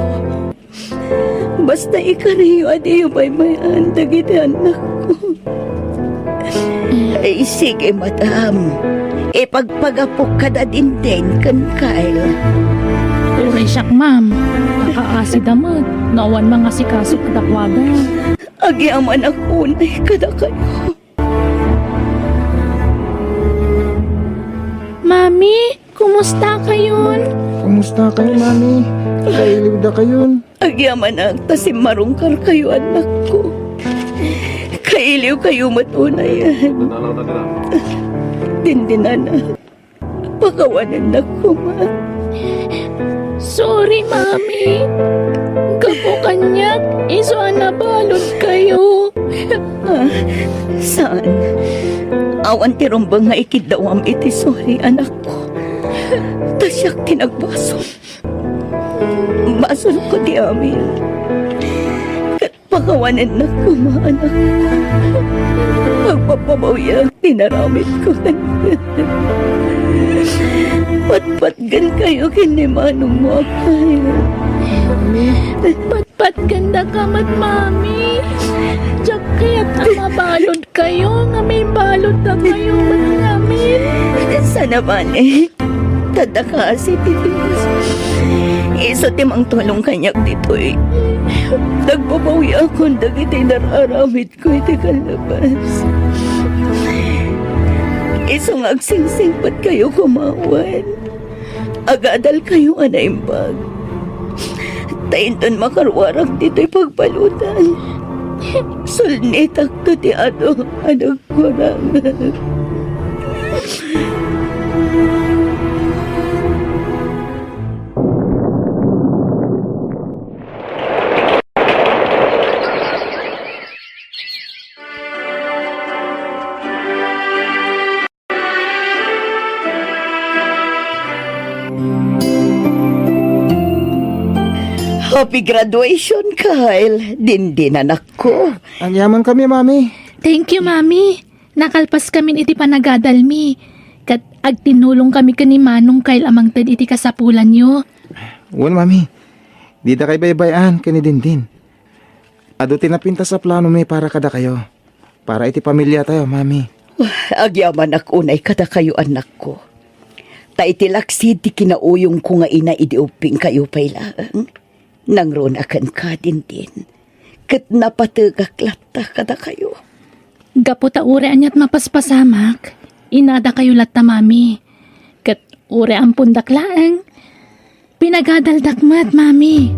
Basta ikariyo a diyo baybay-an dagiti annakko. Ay, sige, madam. Ipagpagapok kada Dindin ken Kyle. Uray siak, ma'am. Nakaasida met no awan mangasikaso kadakuada. Agyamanak unay kadakayo. Mami, kumusta kayon? Kumusta kayo, Mami? Kailiwda kayon? Agyamanak ta simmarungkar kayo, annakko. Kailiw kayo met unay. Dindin, anak. Pakawanennak koma. Sorry, Mami. Gapu kaniak, isu a nabalud kayo. Ah, saan? Awan ti rumbeng nga ikiddawam iti sorry, anakko. Ta siak ti nagbasol. Basolko ti amin. Ket pakawanennak koma, anak. Agpapabawyak ti naramidko kaniak. Patpatgen kayo ken ni manongmo a Kyle. Patpatgen daka met, Mami. Diak kayat a mabalud kayo, nga may balud ta kayo met ngamin. Sana bale, ta adda kaasi ti Dios. Isu ti mangtulong kaniak ditoy. Nagbabawiakon dagiti nar-aramidko iti kallabas. Isu nga agsingsingpet kayo kumawan. Agadal kayo a naimbag. Ta inton makaruarak ditoy pagbaludan, sulnitakto ti adu a nagkurangak. Happy graduation, Kyle. Dindin, anakko. Agyamankami, Mami. Thank you, Mami. Nakalpaskamin iti panagadalmi. Ket agtinulongkami ken ni Manong Kyle a mangted iti kasapulanyo. Wen, Mami. Didakay baybay-an ken ni Dindin. Adu ti napintas a planomi para kadakayo. Para iti pamiliatayo, Mami. Agyamanak unay kadakayo, annakko. Ta iti laksid ti kinauyongko nga ina idi ubbingkayo pay laeng, nangruna kenka, Dindin, ket napategak latta kadakayo. Gapu ta uray aniat mapaspasamak, inadakayo latta, Mami. Ket uray ampondak laeng, pinagadaldak met, Mami.